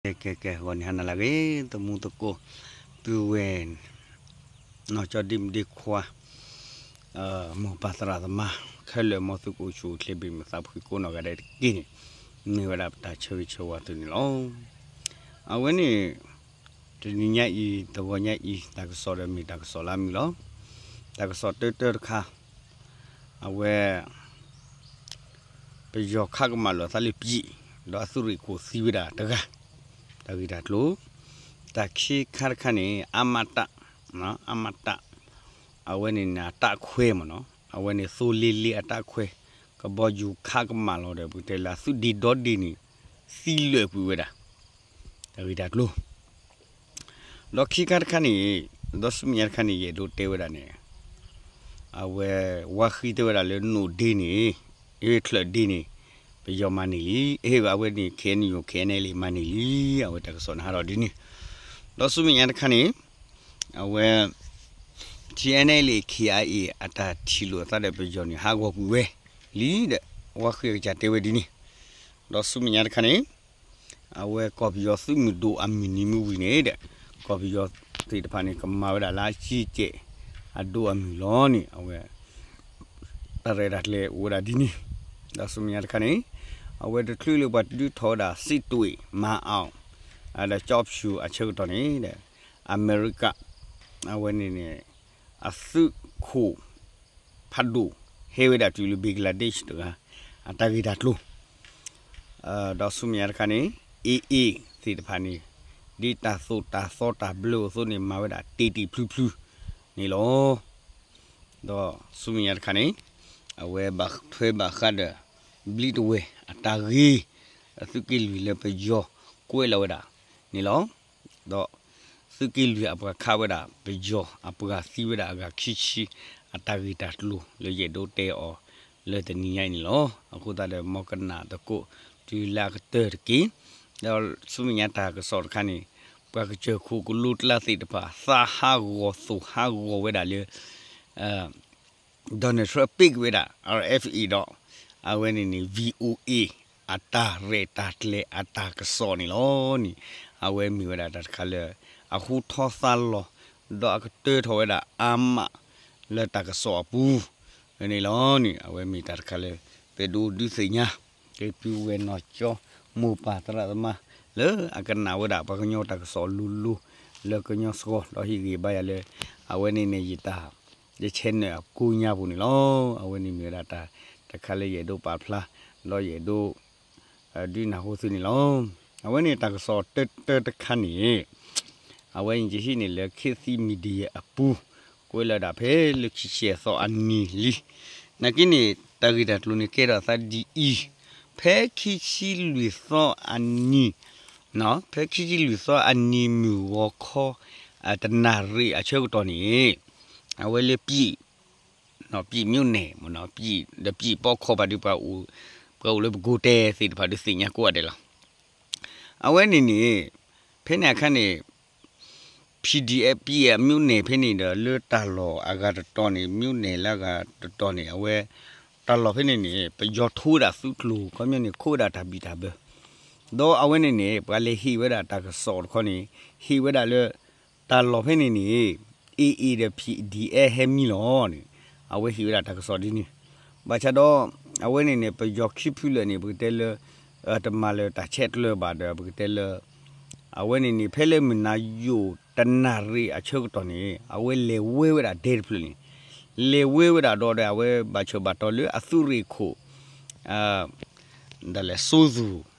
ကဲ ကဲ ကဲ ဂီၤန့ၣ်ဟါနၤလၢအဂ့ၤ သမူသကိး ပုၢ်ဝဲၢ် နီၢ်ကၠီဒ့မုၣ်ဒ့ခွါ မိၢ်ပၢ်သရၣ်သမါ ခဲလၢာ် မ်သုကအိၣ်ဆူၣ်အိၣ်ချ့ ဘၣ်မုာ်သးဖှံကိးနီၢ်ဂၤဒဲးတက့ၢ်န့ၣ် မ့ၢ်ဝဲဒၣ်ပတၢ်ဆၢဂ့ၤဆၢဝါသုန့ၣ်လီၤ. အဝဲန့ၣ် တနံၤညါအံၤ တဂီၤညါအံၤ တၢ်ကစီၣ်ဒီးမ့ၢ်တၢ်ကစီၣ်လၢအမုာ်လီၤ. တၢ်ကစီၣ်တၢတၢတခါ အဝဲ ပယီၤခးကမၣ်လီၤသးလၢပျံး ဒီးအသုးရ့ၣ်ခိၣ်သံဝဲဒၣ်တဂၤ တၢ်ဂ့ၢ်တၢ်ကျိၤ တၢ်ခံခါတခါန့ၣ် အမတ အမတ အဝဲန့ၣ်န့ၣ် အတၢ်ခွဲမ့ၢ်နီၤ အဝဲန့ၣ်သိလ့လ့အတၢ်ခွဲ ကဘီယူၤခးကမၣ်လီၤဒီး ပကတဲလၢအသုးဒ့ဒီဒ့န့ၣ် သံလၢာ်ကွံာ်ဝဲဒၣ် တၢ်ဂ့ၢ်တၢ်ကျိၤ ဒီးခံခါတခါန့ၣ် ဒီးဆူမဲာ်ညါတခါန့ၣ် ယအဲၣ်ဒိးတဲဝဲဒၣ်န့ၣ် အဝဲ ဝါဃံတဲဝဲဒၣ်လၢနိၣ်ဒ့န့ၣ် အ့ ချၢၣ်ဒ့န့ၣ် ပယီၤမၤန့ၢ်လံ အ့ အဝဲန့ၣ် ခဲအံၤ ခဲအံၤန့ၣ် မၤန့ၢ်လံ အဝဲတၢ်ကစီၣ်န့ၣ်ဟးထီၣ်ဒ်န့ၣ် ဒီးဆူမဲာ်ညါတခါန့ၣ် အဝဲ ထံအဲနဲလ့ၣ် ခ့အအ့ၣ် အတၢ်ထံၣ်လိာ်အသးဒီးပယီၤန့ၣ် ဟးဂီၤကွံာ်ဝဲလံဒီး ဝါဃံအကစၢ်တဲဝဲဒ်န့ၣ် ဒီးဆူမဲာ်ညါတခါန့ၣ် အဝဲကီၢ်ပယီၤသုးမုၢ်ဒိၣ်အမုၢ်နံၤမုၢ်ဝံၤန့ၣ်ဒီး ကီၢ်ပယီၤသ့ၣ်တဖၣ်န့ၣ် ကမၤဝဲဒၣ်လၢအကံကဲး အဒိၣ်အမုၢ်လီၤန့ၣ် အဝဲ တၢ်ရဲၣ်တၢ်ကျဲၤအိၣ်ဝဲဒၣ်ဒ်န့ၣ် ဒီးဆူမဲာ်ညါတခါန့ၣ် အဝဲတချုးလၢပှၤတဒုးထီၣ်ဝဲဒၣ် စစ်တွေ မၤအီၣ် ဒီး ကျောက်ဖြူ အဆၢကတီၢ်န့ၣ်ဒီး အမဲရကၤ အဝဲန့ၣ်န့ၣ် အသုးခိၣ် ဖးဒိၣ် ဟဲဝဲဒၣ်တုၤလၢ Bangladesh တဂၤ အတၢ်ဂ့ၢ်တၢ်ကျိၤ ဒီးဆူမဲာ်ညါတခါန့ၣ် AA သ့ၣ်တဖၣ်န့ၣ် ဒ်တၢ်သိၣ်တၢ်သီတၢ်ဘျၢအသိးန့ၣ် မၤဝဲဒၣ်တ့တ့ၢ်ဖျုဖျုန့ၣ်လီၤ. ဒီးဆူမဲာ်ညါတခါန့ၣ် အဝဲဘၣ်ထွဲဘၣ်ဃးဒီး ဘျံးတဝဲၢ်အတၢ်ဂ့ၢ် အသုးက့လွံၢ်လၢပယီၤကွဲးလီၤဝဲဒၣ်န့ၣ်လီၤ. ဒီးသုးက့လွံၢ်အပှၤခးဝဲဒၣ်ပယီၤ အပှၤသံဝဲဒၣ်အဂၤခံဆံ အတၢ်ဂ့ၢ်တၢ်ကျိၤလၢယအဲၣ်ဒိးတဲအီၤ လၢတနံၤညါအံၤန့ၣ်လီၤ. အဃိသတးဒီး မ်ကနၣ်သကိးတုၤလၢအကတၢၢ်တက့ၢ်. ဒီးဆူမဲာ်ညါတၢ်ကစီၣ်တခါန့ၣ် ပှၤကစၢၢ်ခိၣ်ကလိကျါသ့ၣ်တဖၣ် သးဟးဂီၤသိၣ်ဟးဂီၤဝဲဒၣ်လၢ Donald Trump ပ့ၢ်ကွံာ်ဝဲဒၣ် RFA ဒီး အဝဲန့ၣ်န့ၣ် VOA အတၢ်ရဲၣ်တၢ်ကျဲၤအတၢ်ကစီၣ်န့ၣ်လီၤန့ၣ် အဝဲမ့ၢ်ဝဲဒၣ်တၢ်တခါလၢ အဟူထီၣ်သါလီၤ ဒီးအကတၢၢ်ထီၣ်ဝဲဒၣ်အါမး လၢတၢ်ကစီၣ်အပူၤန့ၣ်လီၤန့ၣ် အဝဲမ့ၢ်တၢ်တခါလၢ ပဒိးဒုးသ့ၣ်ညါ က့ၤပုၢ်ဝဲၢ်နီၢ်ကၠီ မိၢ်ပၢ်သရၣ်သမါ လၢအကနၣ်ဝဲဒၣ်ပှၤကညီတၢ်ကစီၣ်လိၤလိၤ လၢကညီစှီၤ ဒီးဟ့ၣ်ဂံၢ်ဘါယၤလၢ အဝဲန့ၣ်န့ၣ် ယတၢ် ယ channel အကိးညါပူၤန့ၣ်လီၤ. အဝဲန့ၣ်မ့ၢ်ဝဲဒၣ်တၢ်တခါလၢယအဲၣ်ဒိးပာ်ဖျါ ဒီးယအဲၣ်ဒိး ဒုးနၢ်ဟူသုန့ၣ်လီၤ. အဝဲန့ၣ်တၢ်ကစီၣ်တၢတၢတခါန့ၣ် အဝဲအံၤယဟံးန့ၢ်လၢ ခေတ်သစ် Media အပူၤ ကွဲးလီၤဒၣ်ဖဲလၢခံဆံအသီအနံၤလံ. နာ်က့န့ၣ် တၢ်ဂ့ၢ်တၢ်ကျိၤန့ၣ်ကဲထီၣ်အသးဒ်အံၤ, ဖဲခံဆံလွံၢ်သီအနံၤ, ဖဲခံဆံလွံၢ်သီအနံၤမုၢ်ဂီၤခီ တနၣ်ရံၣ်အဆၢကတီၢ်န့ၣ် အဝဲလၢ ပြည် ပြည်မြို့နယ် မ့ၢ်နီၤ ပြည် ဒီး ပြည် ပီၣ်ခီၣ် ပှၤဒုး ပှၤအိၣ်လၢပကိးတဲသ့ၣ်တဖၣ်ဒုးသ့ၣ်ညါကိးဂၤဒဲးလီၤ. အဝဲန့ၣ်န့ၣ် ဖဲန့ၣ်အခါန့ၣ် PDF ပြည် အ မြို့နယ် ဖဲန့ၣ်ဒီး လၢတၢ်လီၢ်အဂၤတတီၤန့ၣ် မြို့နယ် လၢအဂၤတတီၤန့ၣ် အဝဲ တၢ်လီၢ်ဖဲန့ၣ်န့ၣ် ပယီၤထိဝဲဒၣ်သုးကျိၤ ခီပညီန့ၣ် ခိးဝဲဒၣ်တၢ်ဘံၣ်တၢ်ဘၢ ဒီးအဝဲန့ၣ်န့ၣ် ပှၤလဲၤဟ့ၣ်ဝဲဒၣ်တၢ်ကစီၣ်တခီန့ၣ် ဟ့ၣ်ဝဲဒၣ်လၢ တၢ်လီၢ်ဖဲန့ၣ်န့ၣ် AA ဒီး PDF ဟဲမံလီၤန့ၣ် အဝဲဟ့ၣ်ဝဲဒၣ်တၢ်ကစီၣ်ဒ်န့ၣ် ဘၣ်ဆၣ်ဒီး အဝဲန့ၣ်န့ၣ် ပယီၤခံဖုလၢာ်န့ၣ် ပကတဲလၢ တမၤလၢၤတၢ်ဆဲးကျၢၤဘၣ်ဒီး ပကတဲလၢ အဝဲန့ၣ်န့ၣ် ဖဲလၢမုၢ်နၤယိာ်တနၣ်ရံၣ်အဆၢကတီၢ်န့ၣ် အဝဲလဲၤဝဲဝဲဒၣ်ဒဲတဖျၢၣ်န့ၣ် လဲၤဝဲဝဲဒၣ်ဒီးဒီး အဝဲဘၣ်ဆၢဘၣ်တီၢ်လၢအသုးရ့ၣ်ခိၣ် ဒ်လဲၣ် စိသူ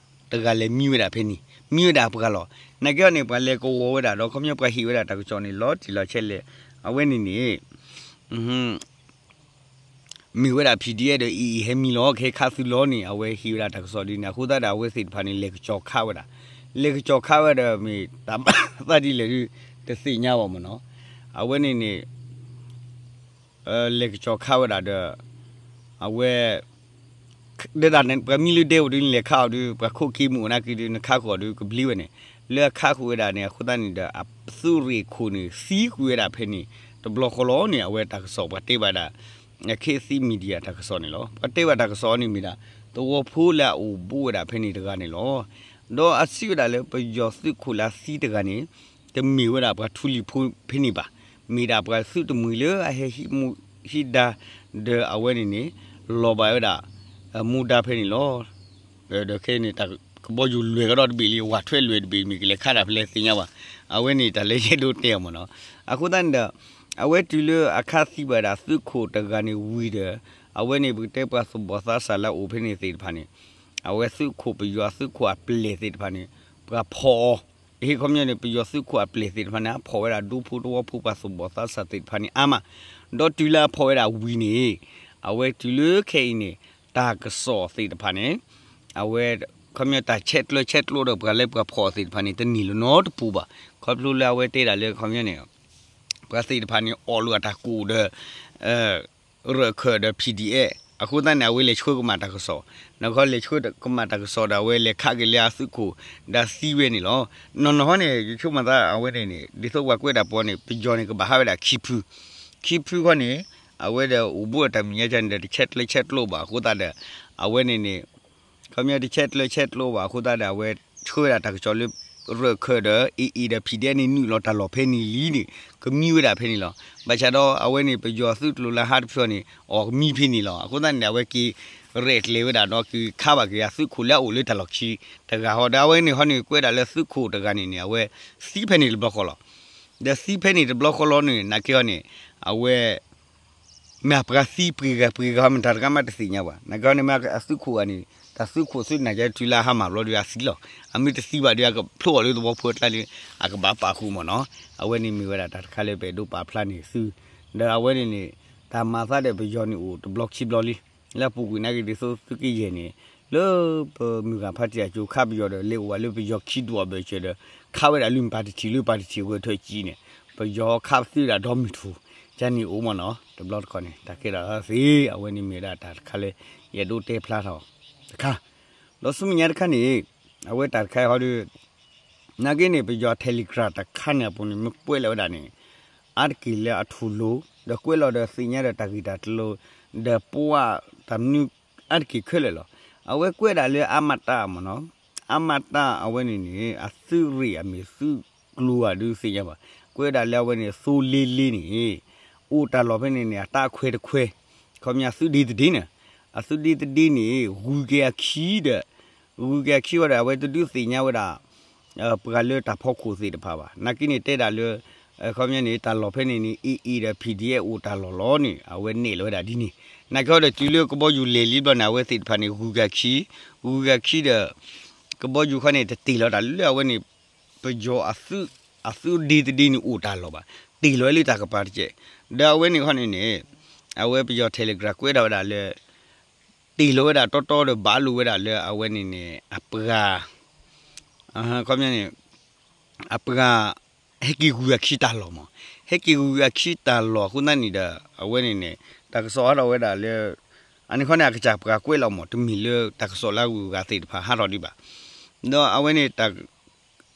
တဂၤလဲၤမံဝဲဒၣ်ဖဲန့ၣ် မံဝဲဒၣ်ပှၤလီၤ. နာ်က့အီၤန့ၣ် ပှၤလဲၤကဝီၤဝဲဒၣ်ဒီး ခီပညီပှၤဟ့ၣ်ဝဲဒၣ်တၢ်ကစီၣ်န့ၣ် လီၤတံၢ်လီၤဆဲးလဲၣ် အဝဲန့ၣ်န့ၣ် မ့ၢ်ဝဲဒၣ် PDF ဒီး AA ဟဲမံလီၤ ကဟဲခးသုလီၤန့ၣ် အဝဲဟ့ၣ်ဝဲဒၣ်တၢ်ကစီၣ်ဒ်န့ၣ် အဃိသတးဒီး အဝဲသ့ၣ်တဖၣ်န့ၣ် လဲၤကစီၤခးဝဲဒၣ် လဲၤကစီၤခးဝဲဒီး မ့ၢ်တၢ်ဘၣ်သးဒ်လဲၣ်ဒုး တသ့ၣ်ညါဘၣ်မ့ၢ်နီၤ အဝဲန့ၣ်န့ၣ် လဲၤကစီၤခးဝဲဒၣ်ဒီး အဝဲ ဒ်သိးပှၤမံလၢဒဲအိၣ်ဒုး နလဲၤခးအီၤဒုး ပှၤခိၣ်က့မုၢ်အိၣ်နာ်က့ဒုး နခးဃုာ်အီၤဒုး ကဘျံးဝဲန့ၣ် လၢအခးဃုာ်ဝဲဒၣ်န့ၣ် အဃိသတးန့ၣ်ဒီး အသုးရ့ၣ်ခိၣ်န့ၣ် သံကွံာ်ဝဲဒၣ်ဖဲန့ၣ် တဘျီဃီလီၤန့ၣ် အဝဲတၢ်ကစီၣ်ပှၤတဲဘၣ်ဒၣ် ခေတ်သစ် Media တၢ်ကစီၣ်န့ၣ်လီၤ. ပှၤတဲဘၣ်တၢ်ကစီၣ်န့ၣ်မ့ၢ်ဒၣ် သဝီဖိလၢအအိၣ်ဘူးဝဲဒၣ်ဖဲန့ၣ်တဂၤန့ၣ်လီၤ. ဒီးအစံးဝဲဒၣ်လၢပယီၤသုးခိၣ်လၢအသံတဂၤန့ၣ် တမ့ၢ်ဝဲဒၣ်ပှၤထူလံၤဖိဖဲန့ၣ်ဘၣ်, မ့ၢ်ဒၣ်ပှၤသုးတမှံၤလၢအဟဲဟံးမူဟံးဒါ ဒီးအဝဲန့ၣ်န့ၣ် လီၤဘၣ်ဝဲဒၣ် မူဒါဖဲန့ၣ်လီၤ. ဒီးခဲအံၤန့ၣ် တၢ်ကဘီယူၤလွဲၢ်ကဒီးတဘ့ၣ်လံ, ဝးထွဲလွဲၢ်တဘ့ၣ် မ့ၢ်ကလဲၤခးတၢ်ဖဲလဲၣ်သ့ၣ်ညါဘၣ်. အဝဲန့ၣ်တၢ်လၢယအဲၣ်ဒိးတဲအီၤမ့ၢ်နီၤ. အဃိသတးန့ၣ်ဒီး အဝဲတုၤလၢအခးသံဘၣ်ဝဲဒၣ်သုးခိၣ်တဂၤန့ၣ်ဝံၤဒီး အဝဲန့ၣ်ပကတဲပှၤသူၣ်ဘီၣ်သးစၢ်လၢအအိၣ်ဖဲန့ၣ်သ့ၣ်တဖၣ်န့ၣ် အဝဲသုးခိၣ်ပယီၤသုးခိၣ်အပျဲၢ်သ့ၣ်တဖၣ်န့ၣ် ပှၤဖီၣ်အီၤ, အခီပညီန့ၣ် ပယီၤသုးခိၣ်အပျဲၢ်သ့ၣ်တဖၣ်န့ၣ် အဖီၣ်ဝဲဒၣ်ဒူဖိတဝီဖိပှၤသူၣ်ဘီၣ်သးစၢ်သ့ၣ်တဖၣ်န့ၣ်အါမး, ဒီးတုၤလၢအဖီၣ်ဝဲဒၣ်ဝံၤန့ၣ် အဝဲတုၤလၢခဲအံၤန့ၣ် တၢ်ကစီၣ်သ့ၣ်တဖၣ်န့ၣ် အဝဲ ခီပညီတၢ်ဆဲးကျၢဆဲးကျိးဒီးပှၤလၢပှၤဖီၣ်အီၤသ့ၣ်တဖၣ်န့ၣ် တန့ၢ်လၢၤနီတပူၤဘၣ်. ခီဖျိလၢအဝဲတဲဒၣ်လၢခီပညီန့ၣ် ပှၤသ့ၣ်တဖၣ်န့ၣ် အီၣ်လိာ်အတၢ်ကူၣ်ဒီး ရၢၢ်ခၢၣ်ဒီး PDF အဃိသတးန့ၣ် အဝဲလဲၤဆှၢကမၣ်တၢ်ကစီၣ်, နခီလဲၤဆှၢကမၣ်တၢ်ကစီၣ်ဒီး အဝဲလဲၤခးက့ၤလၢအသုးခိၣ် ဒီးသံဝဲန့ၣ်လီၤ. နီၢ်နီၢ်ဟီန့ၣ် ယဆိကမိၣ်သးအဝဲန့ၣ်န့ၣ် ဒ်သိးပှၤကွဲးတၢ်ပီန့ၣ် ပယီၤန့ၣ် ကဘၣ်ဟးဝဲဒၣ်ခံဖု, ခံဖုခီန့ၣ် အဝဲဒီးအိၣ်ဘူးအတၢ်မဲာ်ညါန့ၣ်ဒီး တဆဲးကျၢဆဲးကျိးဘၣ်အဃိသတးဒီး အဝဲန့ၣ်န့ၣ် ခီပညီတဆဲးကျၢဆဲးကျိးဘၣ်အဃိသတးဒီး အဝဲဆှၢဝဲဒၣ်တၢ်ကစီၣ်လၢ ရၢၢ်ခၢၣ်ဒီး AA ဒီး PDF န့ၣ် နုာ်လီၤတၢ်လီၢ်ဖဲန့ၣ်လံန့ၣ် ကမံဝဲဒၣ်ဖဲန့ၣ်လီၤ. ဘၣ်ဆၣ်ဒီးအဝဲန့ၣ် ပယီၤသုးကျိၤလၢဟးတဖုန့ၣ် အီၣ်ကမံဖဲန့ၣ်လီၤ. အဃိသတးန့ၣ် အဝဲက့ၤရဲၣ်ကျဲၤဝဲဒၣ်ဒီး က့ၤခးဘၣ်က့ၤအသုးခိၣ်လၢအအိၣ်လၢတၢ်လီၢ်ခံတဂၤဟီ ဒီးအဝဲန့ၣ်ဟီန့ၣ် ကွဲးဒၣ်လၢသုးခိၣ်တဂၤန့ၣ်န့ၣ် အဝဲသံဖဲန့ၣ်တဘျီဃီလီၤ. ဒီးသံဖဲန့ၣ်တဘျီဃီလီၤန့ၣ် နာ်က့ဟီန့ၣ် အဝဲ မ့ၢ်ပှၤသံပှ့ၤဂၤပှ့ၤဂၤမတၤတဂၤမးတသ့ၣ်ညါဘၣ်. နာ်က့ဟီန့ၣ် မ့ၢ်အသုးခိၣ်ဂၤန့ၣ် တၢ်သုးခိၣ်သုးနာ်က့တုၤလၢအဟါမၢ်ဘျီဒီးအသံလီၤ. အမ့ၢ်တသံဘၣ်ဒီး အကဖျိအီၤလၢသဝီဖိအကျါလၢ အကဘၣ်ပာ်ဃုာ်မ့ၢ်နီၤ. အဝဲန့ၣ်မ့ၢ်ဝဲဒၣ်တၢ်တခါလၢပအဲၣ်ဒိးပာ်ဖျါန့ၢ်သု ဒီးအဝဲန့ၣ်န့ၣ် တၢ်မၤသးဒီးပယီၤန့ၣ်အိၣ်တဘျီခံဘျီလံ. လၢအပူၤကွံာ်နာ်က့ဒ်သိးသုးကယဲၢ်န့ၣ် လၢပမုၢ်ဂၤဖါတံၢ်အကၠိ ခးပယီၤဒီး လဲၤအိၣ်ဘၣ်လၢပယီၤခံဒူၣ်အဘၢၣ်စၢၤဒီး ခးဝဲဒၣ်လၢမုၢ်ပၢ်တထံၣ်လၢပၢ်တထံၣ်ဂဲၤထၢၣ်ကံန့ၣ် ပယီၤခးပသုးဒၣ်ဒီမုၢ်ထူၣ် ကန့ၣ်အိၣ်မ့ၢ်နီၤ. တဘျီတခီၣ်န့ၣ် တၢ်ကဲထီၣ်သ့ အဝဲန့ၣ်မ့ၢ်ဝဲဒၣ်တၢ်တခါလၢ ယအဲၣ်ဒိးတဲဖျါထီၣ်တခါ ဒီးဆူမဲာ်ညါတခါန့ၣ် အဝဲတၢ်တခါအံၤဟီဒီး နာ်က့န့ၣ် ပယီၤ Telegram တခါန့ၣ်အပူၤန့ၣ် မ့ၢ်ကွဲးလီၤဝဲဒၣ်န့ၣ် အါတက့ၢ်လၢအထူၣ်လိၤ ဒီးကွဲးလီၤဒီးသ့ၣ်ညါဒီးတၢ်ဂ့ၢ်တၢ်ကျိၤ ဒီးပှၤတၢ်မနုၤအါတက့ၢ်ခဲလၢာ်လီၤ. အဝဲကွဲးဒၣ်လၢအမတမ့ၢ်နီၤ အမတအဝဲန့ၣ်န့ၣ် အသုးရ့ၣ်အမ့ၢ်သုးကျိၤဧါဒုးသ့ၣ်ညါဘၣ်. ကွဲးဒၣ်လၢအဝဲန့ၣ် သိလ့လ့န့ၣ် အိၣ်တၢ်လီၢ်ဖဲန့ၣ်န့ၣ် အတၢ်ခွဲးတခွဲး ခီပညီသုးဒ့တဒ့န့ၣ် အသုးဒ့တဒ့န့ၣ် ဂုၤက့ၤအခံဒီး ဂုၤက့ၤအခံဝဲဒီး အဝဲတဒုးသ့ၣ်ညါဝဲဒၣ် ပှၤလၢတၢ်ဖီခိၣ်သ့ၣ်တဖၣ်ဘၣ်. နာ်က့န့ၣ်တဲဒၣ်လၢ ခီပညီန့ၣ် တၢ်လီၢ်ဖဲန့ၣ်န့ၣ် AA ဒီး PDF အိၣ်တၢ်လီၢ်လီၤန့ၣ် အဝဲနဲၣ်လီၤဝဲဒၣ်ဒ်န့ၣ်. နာ်က့ဟီဒီးတုၤလၢကဘီယူၤလဲၤလံဘျီန့ၣ် အဝဲသ့ၣ်တဖၣ်န့ၣ် ဂုၤက့ၤအခံ ဂုၤက့ၤအခံဒီး ကဘီယူၤခီန့ၣ် တတ့ၢ်လီၤတၢ်လၢအဝဲန့ၣ် ပယီၤအသုး အသုးဒ့တဒ့န့ၣ်အိၣ်တၢ်လီၢ်ဘၣ်. တ့ၢ်လီၤလၢတၢ်ကပၤတကဲး ဒီးအဝဲန့ၣ်ခီန့ၣ်န့ၣ် အဝဲပယီၤ Telegram ကွဲးဒၣ်ဝဲဒၣ်လၢ တ့ၢ်လီၤဝဲဒၣ်တီတီဒီးဘၣ်လိာ်ဝဲဒၣ်လၢအဝဲန့ၣ်န့ၣ် အပှၤ ခီပညီန့ၣ် အပှၤ ဟဲက့ၤဂုၤအခံတၢ်လီၢ်မ့ၢ် ဟဲက့ၤဂုၤအခံတၢ်လီၢ်အဃိသတးန့ၣ်ဒီး အဝဲန့ၣ်န့ၣ် တၢ်ကစီၣ်ဟးထီၣ်ဝဲဒၣ်လၢ အန့ၣ်ခီန့ၣ် အကစၢ်ပှၤကွဲးလီၤမ့ၢ် တမ့ၢ်လၢတၢ်ကစီၣ်လၢအဂုၤအဂၤသ့ၣ်တဖၣ်ဟးထီၣ်ဒံးဘၣ်. ဒီးအဝဲန့ၣ်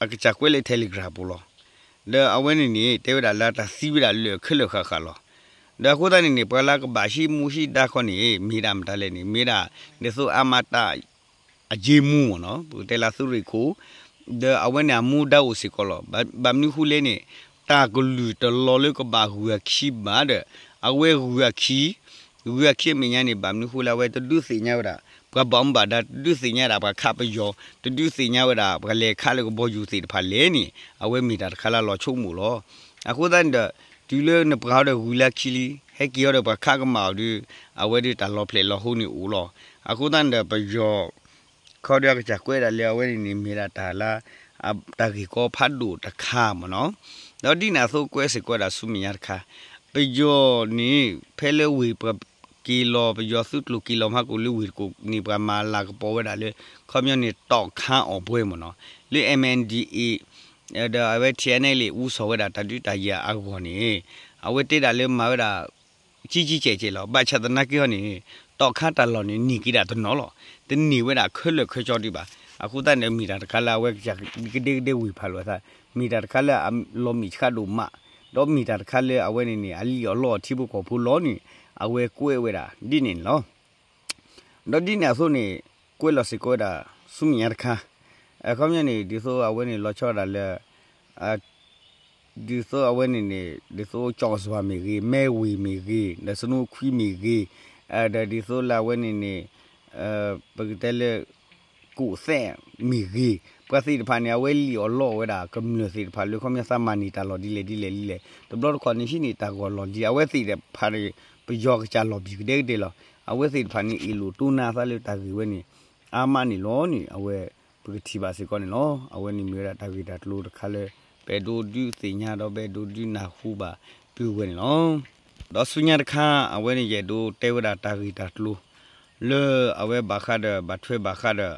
အကစၢ်ကွဲးလၢ Telegram ပူၤလီၤ. ဒီးအဝဲန့ၣ်န့ၣ် တဲဝဲဒၣ်လၢတၢ်သံဝဲဒၣ်လၢာ်ခဲလၢာ်ဃၣ်ဃၣ်လီၤ. ဒီးအဃိသတးန့ၣ်န့ၣ် ပှၤလၢကဘၣ်ဟံးမူဟံးဒါခီန့ၣ် မ့ၢ်ဒၣ် ဒ်သိးအမတ အကၠ့မူမ့ၢ်နီၤ ပကတဲလၢသုးရ့ၣ်ခိၣ် ဒီးအဝဲန့ၣ်အမူဒါအိၣ်စ့ၢ်ကီးလီၤ. ဘၣ်မနုၤဃိလဲၣ်န့ၣ် တၢ်ကလုၢ်တလီၤလၢကဘၣ်ဂုၤအခံဘၣ်ဒီး အဝဲဂုၤအခံ ဂုၤအခံအမဲာ်ညါန့ၣ် ဘၣ်မနုၤဃိလၢအဝဲတဒုးသ့ၣ်ညါဝဲဒၣ် ပှၤဘၣ်မူဘၣ်ဒါ တဒုးသ့ၣ်ညါဒၣ်ပှၤခးပယီၤ တဒုးသ့ၣ်ညါဝဲဒၣ် ပှၤလဲၤခးလၢကဘီယူၤသ့ၣ်တဖၣ်လဲၣ်န့ၣ် အဝဲမ့ၢ်တၢ်တခါလၢအလီၤဆိကမိၣ်လီၤ. အဃိသတးန့ၣ်ဒီး တုၤလၢနပှၤဟီဒီးဂုၤလၢခံလံ ဟဲက့ၤဟီဒီးပှၤခးကမၣ်အီၤဒီး အဝဲဒီးတၢ်လီၤဖျဲၣ်လီၤဟိန့ၣ်အိၣ်လီၤ. အဃိသတးန့ၣ်ဒီးပယီၤ ခီဒီးအကစၢ်ကွဲးဒၣ်လၢအဝဲန့ၣ်န့ၣ် မ့ၢ်ဒၣ်တၢ်လၢ တၢ်ဂ့ၢ်ကီဖးဒိၣ်တခါမ့ၢ်နီၤ. ဒီးဒ်န့ၣ်အသိးကွဲးစ့ၢ်ကီးဝဲဒၣ်ဆူမဲာ်ညါတခါ ပယီၤန့ၣ် ဖဲလၢဝ့ၢ်ပှၤက့ၤလီၤ ပယီၤသုးကျိၤက့ၤလီၤမၤကိၣ်လၢဝ့ၢ်တကိးန့ၣ် ပှၤမၤလၤကပီၤဝဲဒၣ်လၢ ခီပညီန့ၣ် တီၣ်ခါအီၤပှဲၤမ့ၢ်နီၤ လၢ MNDAA ဒီးအဝဲ TNLA အူစီၤဝဲဒၣ်တၢ်ဒုးတၢ်ယၤအဂီၢ်န့ၣ် အဝဲတဲဒၣ်လၢမၤဝဲဒၣ် ကံကံကဲးကဲးလီၤ. ဘၣ်ဆၣ်သနာ်က့ဟီန့ၣ် တီၣ်ခါတၢ်လီၢ်န့ၣ် န့ၢ်က့ၤဒၣ်တနီၤလီၤ. တန့ၢ်ဝဲဒၣ်ခဲလၢာ်ခဲဆ့ဒံးဘၣ်. အဃိသတးန့ၣ် မ့ၢ်တၢ်တခါလၢအဝဲကစၢ်ကဒဲကဒဲဝ့ၢ်ဖးလိာ်အသး မ့ၢ်တၢ်တခါလၢအလီၤမ့ၢ်ဆှးဒိၣ်မး ဒီးမ့ၢ်တၢ်တခါလၢအဝဲန့ၣ်န့ၣ် အလံၣ်အီၣ်လီအီၣ်ထံဖိကီၢ်ဖိလီၤန့ၣ် အဝဲကွဲးဝဲဒၣ်ဒ်န့ၣ်န့ၣ်လီၤ. ဒီးဒ်န့ၣ်အသိးန့ၣ် ကွဲးလီၤစ့ၢ်ကီးဝဲဒၣ်ဆူမဲာ်ညါတခါ အခီပညီန့ၣ် ဒ်သိးအဝဲန့ၣ်လီၤဆီဒၣ်တၢ်လၢ ဒ်သိးအဝဲန့ၣ်န့ၣ် ဒ်သိးကၠီၣ်စွၤမ့ၢ်ဂ့ၤ, မဲဝ့ၤမ့ၢ်ဂ့ၤ, ဒီးစနိခွံမ့ၢ်ဂ့ၤ, ဒီးဒ်သိးလၢအဝဲန့ၣ်န့ၣ် ပကတဲလၢ ကိးသဲးမ့ၢ်ဂ့ၤ, ပှၤသ့ၣ်တဖၣ်န့ၣ် အဝဲလံၣ်အီၣ်လီအီၣ်ဝဲဒၣ်ကမျၢၢ်သ့ၣ်တဖၣ်လၢ ခီပညီသးမၤန့ၢ်တၢ်လီၢ်ဒ်လဲၣ်ဒ်လဲၣ်ဒ်လဲၣ်, တဘျီတခီၣ်န့ၣ်ဟံးန့ၢ်တၢ်ဂီၤလီၢ်လံၤ, အဝဲသ့ၣ်တဖၣ်န့ၣ် ပယီၤကစၢ်လီၢ်ဘံၣ်ကဒဲကဒဲလီၤ. အဝဲသ့ၣ်တဖၣ်န့ၣ် အ့ၣ်လိာ်တိၢ်နါအသးလၢတၢ်ဂ့ၢ်ဝဲန့ၣ် အါမးန့ၣ်လီၤန့ၣ် အဝဲပကထံၣ်ဘၣ်စ့ၢ်ကီးန့ၣ်လီၤ. အဝဲန့ၣ်မ့ၢ်ဝဲဒၣ်တၢ်ဂ့ၢ်တၢ်ကျိၤတခါလၢ ပအဲၣ်ဒိးဒုးသ့ၣ်ညါဒီးပအဲၣ်ဒိးဒုးနၢ်ဟူဘၣ်ပုၢ်ဝဲၢ်န့ၣ်လီၤ. ဒီးဆူညါတခါ အဝဲန့ၣ်ယအဲၣ်ဒိးတဲဝဲဒၣ်တၢ်ဂ့ၢ်တၢ်ကျိၤ လၢအဝဲဘၣ်ဃးဒီး ဘၣ်ထွဲဘၣ်ဃးဒီး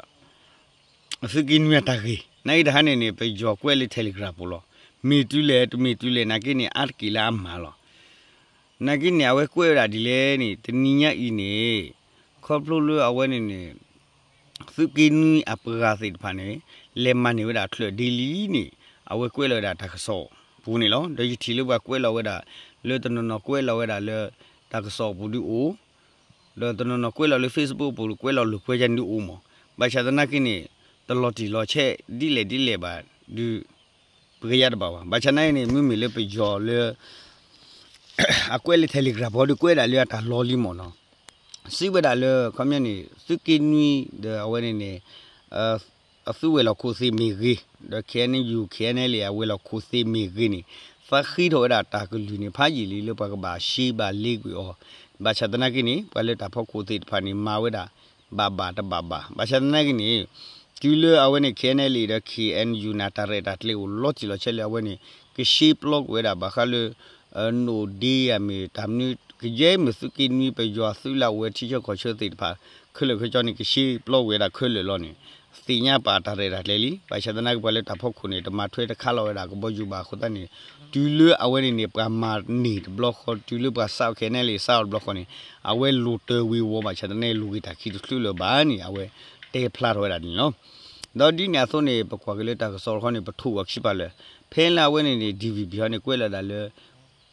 သုးက့နွံအတၢ်ဂ့ၢ်, နာ်က့တဟါန့ၣ်န့ၣ် ပယီၤကွဲးလၢ Telegram ပူၤလီၤ. မ့ၢ်တုၤလဲၣ် တမ့ၢ်တုၤလဲၣ် နာ်က့န့ၣ် အါတက့ၢ်လၢအမၤလီၤ. နာ်က့န့ၣ် အဝဲကွဲးဝဲဒၣ်ဒ်လဲၣ်န့ၣ် တနံၤညါအံၤန့ၣ် ခီဖျိလၢအဝဲန့ၣ်န့ၣ် သုးက့နွံအပှၤသ့ၣ်တဖၣ်န့ၣ် လဲၤမၤန့ၢ်ဝဲဒၣ်ချၢၣ်ဒ့လံန့ၣ် အဝဲကွဲးလီၤဝဲဒၣ်တၢ်ကစီၣ်ပူၤန့ၣ်လီၤ. ဒီးယထံၣ်လၢပှၤကွဲးလီၤဝဲဒၣ် လၢတနီၤနီၤကွဲးလီၤဝဲဒၣ်လၢ တၢ်ကစီၣ်ပူၤဒုးအိၣ် ဒီးတနီၤနီၤကွဲးလီၤလၢ Facebook ပူၤ ကွဲးလီၤလိာ်ကွဲယါန့ၣ်ဒုးအိၣ်မး. ဘၣ်ဆၣ်သနာ်က့န့ၣ် တလီၤတံၢ်လီၤဆဲးဒ်လဲၣ်ဒ်လဲၣ်ဘၣ်ဒုး ပကယါတဘၣ်ဘၣ်. ဘၣ်ဆၣ်သနာ်က့န့ၣ် မ့မ့ၢ်လၢပယီၤလၢ အကွဲးလၢ Telegram ဖီဒုးကွဲးဒၣ်လၢအတၢ်လီၢ်လံမးနီၤ, စံးဝဲဒၣ်လၢ ခီပညီန့ၣ် သုးက့နွံ ဒီးအဝဲန့ၣ်န့ၣ် အသုးဝဲၤလီၢ်ခိၣ်သ့ၣ်မ့ၢ်ဂ့ၤ, ဒီး KNU KNLA အဝဲၤလီၢ်ခိၣ်သ့ၣ်မ့ၢ်ဂ့ၤန့ၣ် သးဃ့ထီၣ်ဝဲဒၣ်တၢ်ကလုၢ်န့ၣ် ဖးယံာ်လံလၢပှၤကဘၣ်ရှဲဘၣ်လ့ကွံာ်အီၤ, ဘၣ်ဆၣ်သနာ်က့န့ၣ် ပှၤလၢတၢ်ဖီခိၣ်သ့ၣ်တဖၣ်န့ၣ် မၤဝဲဒၣ် ဘၣ်ဘၣ်တဘၣ်ဘၣ်. ဘၣ်ဆၣ်သနာ်က့န့ၣ် တုၤလၢအဝဲန့ၣ် KNLA ဒီး KNU န့ၣ် တၢ်ရဲၣ်တၢ်ကျဲၤအိၣ်လီၤတံၢ်လီၤဆဲးလၢအဝဲန့ၣ် ကရှဲပျီကွံာ်ဝဲဒၣ်ဘၣ်ဃးလၢ နိၣ်ဒ့ယၤမ့ၢ်တၢ်မနုၤ ကယဲၢ်မ့ၢ်သုးက့နွံပယီၤသုးလၢအဝဲထံဆၢကီၢ်ဆၢသ့ၣ်တဖၣ် ခဲလၢာ်ခဲဆ့န့ၣ် ကရှဲပျီကွံာ်ဝဲဒၣ်ခဲလၢာ်လီၤန့ၣ် သ့ၣ်ညါပာ်တၢ်ရဲၣ်တၢ်ကျဲၤလံ. ဘၣ်ဆၣ်သနာ်က့ပှၤလၢတၢ်ဖီခိၣ်န့ၣ် တမၤထွဲတခါလီၤဝဲဒၣ်ကဘီယူၤဘၣ်အဃိသတးန့ၣ် တုၤလၢအဝဲန့ၣ်န့ၣ် ပှၤမၤန့ၢ်တဘျီဃီ တုၤလၢပှၤစးအီၤ KNLA စးအီၤတဘျီဃီန့ၣ် အဝဲလိၤတၢၤဝ့ၤဝီၤ ဘၣ်ဆၣ်သနာ်က့ လိၤက့ၤတၢ်ခံတချုးလၢၤဘၣ်န့ၣ် အဝဲတဲဖျါထီၣ်ဝဲဒၣ်န့ၣ်လီၤ. ဒီးဒ်န့ၣ်အသိးန့ၣ် ပကွၢ်က့ၤလၢတၢ်ကစီၣ်တခီန့ၣ် ပထိၣ်အီၤခံပၤလၢာ် ဖဲလၢအဝဲန့ၣ်န့ၣ် DVB ဟီန့ၣ် ကွဲးလီၤဒၣ်လၢ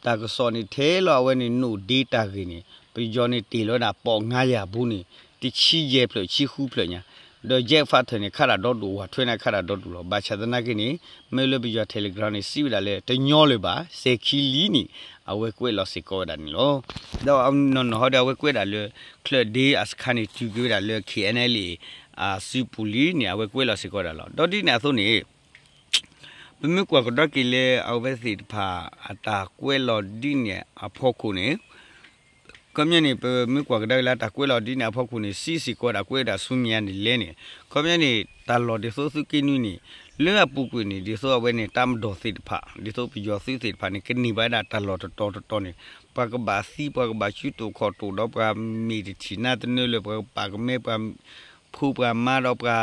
တၢ်ကစီၣ်န့ၣ် ထဲလီၤအဝဲန့ၣ် နိၣ်ဒ့တၢ်ဂ့ၢ်န့ၣ် ပယီၤန့ၣ်တ့ၢ်လီၤဝဲဒၣ် ပီၣ်ငါယၤဘိန့ၣ် တဆံယဲၢ်ဖျၢၣ် ဆံဃုဖျၢၣ်ညါ, ဒီး jet fighter န့ၣ် ခးတၢ်ဒီဒူၣ် ဝၤထွဲန့ၣ် ခးတၢ်ဒီဒူၣ်လီၤ. ဘၣ်ဆၣ်သနာ်က့န့ၣ် မ့ၢ်လၢပယီၤ Telegram န့ၣ် စံးဝဲဒၣ်လၢ တညီလၢၤဘၣ် စဲၤခံလံန့ၣ် အဝဲကွဲးလီၤစ့ၢ်ကီးဝဲဒၣ်န့ၣ်လီၤ. ဒီးနီၢ်နီၢ်ဟီဒီး အဝဲကွဲးဒၣ်လၢ ချၢၣ်ဒ့အစခါန့ၣ် တုၤက့ၤဝဲဒၣ်လၢ KNLA အစုပူၤလံန့ၣ် အဝဲကွဲးလီၤစ့ၢ်ကီးဝဲဒၣ်လီၤ. ဒီးဒ်န့ၣ်အသိးန့ၣ် ပမ့ၢ်ကွၢ်ကဒီးက့ၤလၢအဝဲသ့ၣ်တဖၣ် အတၢ်ကွဲးလီၤဒ်န့ၣ်အဖီခိၣ်န့ၣ် ခီပညီန့ၣ် ပမ့ၢ်ကွၢ်ကဒါက့ၤလၢတၢ်ကွဲးလီၤဒ်န့ၣ်အဖီခိၣ်န့ၣ် စံးစ့ၢ်ကီးဒၣ်ကွဲးဒၣ်ဆူမဲာ်ညါန့ၣ်လဲၣ်န့ၣ် ခီပညီန့ၣ် တၢ်လီၢ်ဒ်သိးသုးက့နွံန့ၣ် လၢအပူၤကွံာ်န့ၣ် ဒ်သိးအဝဲန့ၣ် တပ်မတော်သ့ၣ်တဖၣ် ဒ်သိးပယီၤသုးသ့ၣ်တဖၣ်န့ၣ် ကန့ၢ်ဘၣ်ဝဲဒၣ်တၢ်လီၢ်တတီၤတတီၤန့ၣ် ပှၤကဘၣ်သံ ပှၤကဘၣ်စုတိာ်ခီၣ်တိာ်ဒီး ပှၤမ့ၢ်တထံၣ်နါတနၢလၢ ပှၤကပာ်ကမဲ ပှၤဖိပှၤမါဒီးပှၤ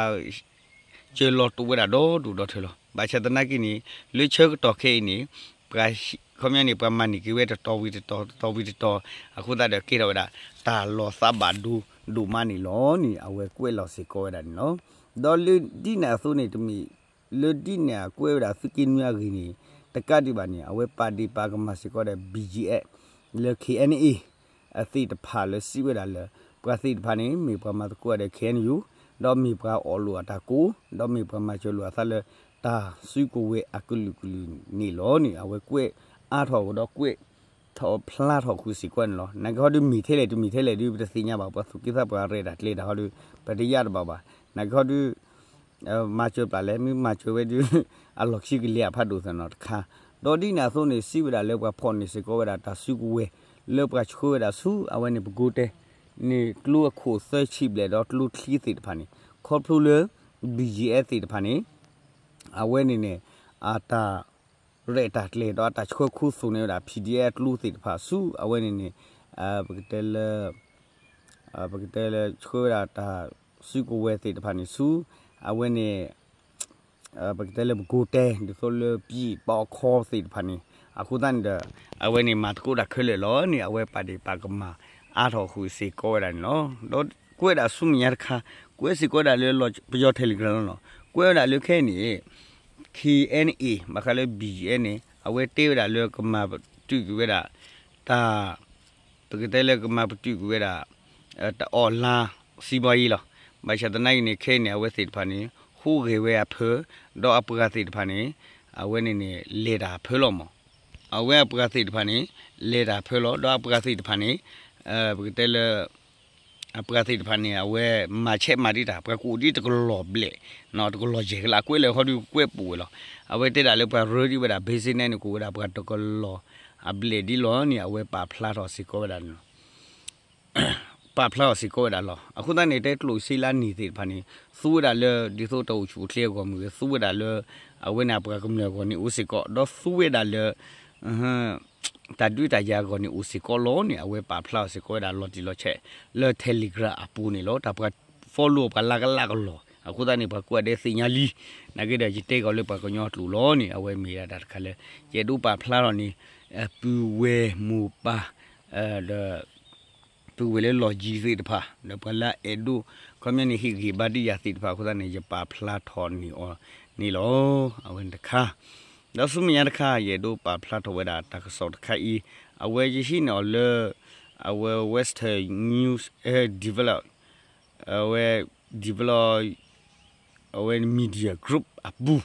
စၢၤလီၤတိာ်ဝဲဒၣ်ဒီဒူၣ်ဒီထၢလီၤ. ဘၣ်ဆၣ်သနာ်က့န့ၣ် လၢဆၢကတီၢ်ခဲအံၤန့ၣ် ပှၤ ခီပညီန့ၣ် ပှၤမၤန့ၢ်က့ၤဝဲတတီၤဝံၤတတီၤ တတီၤဝံၤတတီၤ အဃိသတးဒီးကဲထီၣ်ဝဲဒၣ် တၢ်လီၤသးဘၣ်ဒိဒိၣ်မးန့ၣ်လီၤန့ၣ် အဝဲကွဲးလီၤစ့ၢ်ကီးဝဲဒၣ်န့ၣ်လီၤ. ဒီးလၢဒ်န့ၣ်အသိးန့ၣ် တမ့ၢ်လၢဒ်န့ၣ်အကွဲးဝဲဒၣ်သုးက့နွံအဂ့ၢ်န့ၣ် တကးဒံးဘၣ်န့ၣ် အဝဲပာ်ဒ့ၣ်ပာ်ကမၣ်စ့ၢ်ကီးဒီး ဘီၣ်ကၠံၣ်အဲး လၢ ခ့ၣ်အဲၣ်အ့ၣ် အသ့ၣ်တဖၣ်လၢစံးဝဲဒၣ်လၢ ပှၤသ့ၣ်တဖၣ်န့ၣ် မ့ၢ်ပှၤမၤသကိးဒီး ခ့ၣ်အဲၣ်ယူၣ် ဒီးမ့ၢ်ပှၤအီၣ်လိာ်အတၢ်ကိး ဒီးမ့ၢ်ပှၤမၤစၢၤလိာ်အသးလၢ တၢ်စုကဝဲၤအကလုာ်ကလုာ်န့ၣ်လီၤန့ၣ် အဝဲကွဲးအါထီၣ်ဒီးကွဲးထီၣ်ဖျါထီၣ်ဃုာ်စ့ၢ်ကီးန့ၣ်လီၤ. နာ်က့ဟီဒုးမ့ၢ်ထဲလဲၣ်တမ့ၢ်ထဲလဲၣ်ဒုး ပတသ့ၣ်ညါဘၣ် ပှၤသူၣ်က့သးပှၢ်ရဲၣ်တၢ်ကျဲၤတၢ်ဟီဒုး ပတယါတဘၣ်ဘၣ်. နာ်က့ဟီဒုး မၤစၢၤပျၢ်လဲၣ် မ့ၢ်မၤစၢၤဝဲဒုး အလီၢ်ခံကလံၤအဖးဒိၣ်သ့ၣ်နီၣ်တခါ, ဒီးဒ်န့ၣ်အသိးန့ၣ် စံးဝဲဒၣ်လၢပှၤဖီၣ်န့ၢ်စ့ၢ်ကီးဝဲဒၣ်တၢ်စုကဝဲၤ လၢပှၤဆှၢဝဲဒၣ်ဆူ အဝဲန့ၣ် ပကိးတဲ န့ၣ်ကျိအခိၣ်သၢဆံဘျဲၣ်ဒီးကျိချံသ့ၣ်တဖၣ်န့ၣ် ခီဖျိလၢ ဘီၣ်ကၠံၣ်အဲး သ့ၣ်တဖၣ်န့ၣ် အဝဲန့ၣ်န့ၣ် အတၢ် ရဲၣ်တၢ်ကျဲၤဒီးအတၢ်ဆှၢခူသူၣ်န့ၢ်ဝဲဒၣ် PDF အကျိသ့ၣ်တဖၣ်ဆူ အဝဲန့ၣ်န့ၣ် ပကတဲလၢ ပကတဲလၢဆှၢဝဲဒၣ်တၢ်စုကဝဲၤသ့ၣ်တဖၣ်န့ၣ်ဆူ အဝဲန့ၣ် ပကတဲလၢပကိးတဲ ဒ်သိးလၢပံၣ်ပီခီသ့ၣ်တဖၣ်န့ၣ် အဃိသတးန့ၣ်ဒီး အဝဲန့ၣ်မၤသကိးတၢ်ခဲလၢာ်လီၤန့ၣ် အဝဲပာ်ဒ့ၣ်ပာ်ကမၣ်အါထီၣ်ဃုာ်စ့ၢ်ကီးဝဲဒၣ်န့ၣ်လီၤ. ဒီးကွဲးဒၣ်ဆူမဲာ်ညါတခါ ကွဲးစ့ၢ်ကီးဝဲဒၣ်လၢပယီၤ Telegram လီၤနီၤ ကွဲးဝဲဒၣ်လၢခဲအံၤန့ၣ် ခ့ၣ်အဲၣ်အ့ၣ် ဘၣ်ဃးလၢ ဘီၣ်ကၠံၣ်အဲး န့ၣ် အဝဲတဲဝဲဒၣ်လၢကမၤပတုာ်ကွံာ်ဝဲဒၣ် တၢ် ပကတဲလၢကမၤပတုာ်ကွံာ်ဝဲဒၣ် တၢ်အီၣ်လါ စံးဘီယံလီၤ. ဘၣ်ဆၣ်သနာ်က့န့ၣ် ခဲအံၤန့ၣ် အဝဲသ့ၣ်တဖၣ်န့ၣ် ဟူးဂဲၤဝဲအဖၢ, ဒီးအပှၤသ့ၣ်တဖၣ်န့ၣ် အဝဲန့ၣ်န့ၣ် လဲၤတၢ်ဖၢလီၤမး. အဝဲအပှၤသ့ၣ်တဖၣ်န့ၣ် လဲၤတၢ်ဖၢလီၤ, ဒီးအပှၤသ့ၣ်တဖၣ်န့ၣ် ပကတဲလၢ အပှၤသ့ၣ်တဖၣ်န့ၣ် အဝဲမၤဆဲးမၤဒံးတၢ် ပှၤကအိၣ်ဒံးတကလီၤဘျဲၣ်, တကလီၤယဲၢ်ကလး ကွဲးလၢာ်ဟီဒုးကွဲးပူၤဝဲလီၤ. အဝဲတဲဒၣ်လၢပှၤရၢဒံးဝဲဒၣ် ဘ့စ့နဲန့ၣ် ကအိၣ်ဝဲဒၣ်ပှၤတကလီၤအဘျဲၣ်ဒ်လီၤန့ၣ် အဝဲပာ်ဖျါထီၣ်စ့ၢ်ကီးဝဲဒၣ်န့ၣ်လီၤ. ပာ်ဖျါထီၣ်စ့ၢ်ကီးဝဲဒၣ်လီၤ. အဃိသတးန့ၣ် တဲကျိၣ်စ့လါနံၣ်သ့ၣ်တဖၣ်န့ၣ် သူဝဲဒၣ်လၢ ဒ်သိးတၢ်အိၣ်ဆူၣ်အိၣ်ချ့အဂီၢ်မ့ၢ်ဂ့ၤ, သူဝဲဒၣ်လၢ အဝဲန့ၣ်အပှၤကမျၢၢ်အဂီၢ်န့ၣ်အိၣ်စ့ၢ်ကီး, ဒီးသူဝဲဒၣ်လၢ တၢ်ဒုးတၢ်ယၤအဂီၢ်န့ၣ်အိၣ်စ့ၢ်ကီးလီၤန့ၣ် အဝဲပာ်ဖျါထီၣ်စ့ၢ်ကီးဝဲဒၣ်လီၤတံၢ်လီၤဆဲး လၢ Telegram အပူၤန့ၣ်လီၤ. တၢ်ပှၤ follow ပှၤလၢကလးကလီၤ အဃိသတးန့ၣ် ပှၤကိးဂၤဒဲးသ့ၣ်ညါလံ. နာ်က့ဒီး ယတဲကီးလၢပှၤကညီကျိာ်လီၤန့ၣ် အဝဲမ့ၢ်ဒၣ်တၢ်တခါလၢ ယအဲၣ်ဒိးပာ်ဖျါထီၣ်န့ၣ် ပုၢ်ဝဲၢ်မိၢ်ပၢ် ဒီး ပုၢ်ဝဲၢ်လၢလီၢ်ယံၤသ့ၣ်တဖၣ် ဒီးပှၤလၢအအဲၣ်ဒိး ခီပညီန့ၣ် ဟ့ၣ်ဂံၢ်ဘါဒံးယၤသ့ၣ်တဖၣ်အဃိသတးန့ၣ် ယပာ်ဖျါထီၣ်န့ၢ်အီၤန့ၣ်လီၤ. အဝဲန့ၣ်တခါ, ဒီးဆူမဲာ်ညါတခါ ယအဲၣ်ဒိးပာ်ဖျါထီၣ်ဝဲဒၣ်တၢ်ကစီၣ်တခါအံၤ, အဝဲယဟံးန့ၢ်အီၤလၢ အဝဲ Western News Develop အဝဲ Develop အဝဲ Media Group အပူၤ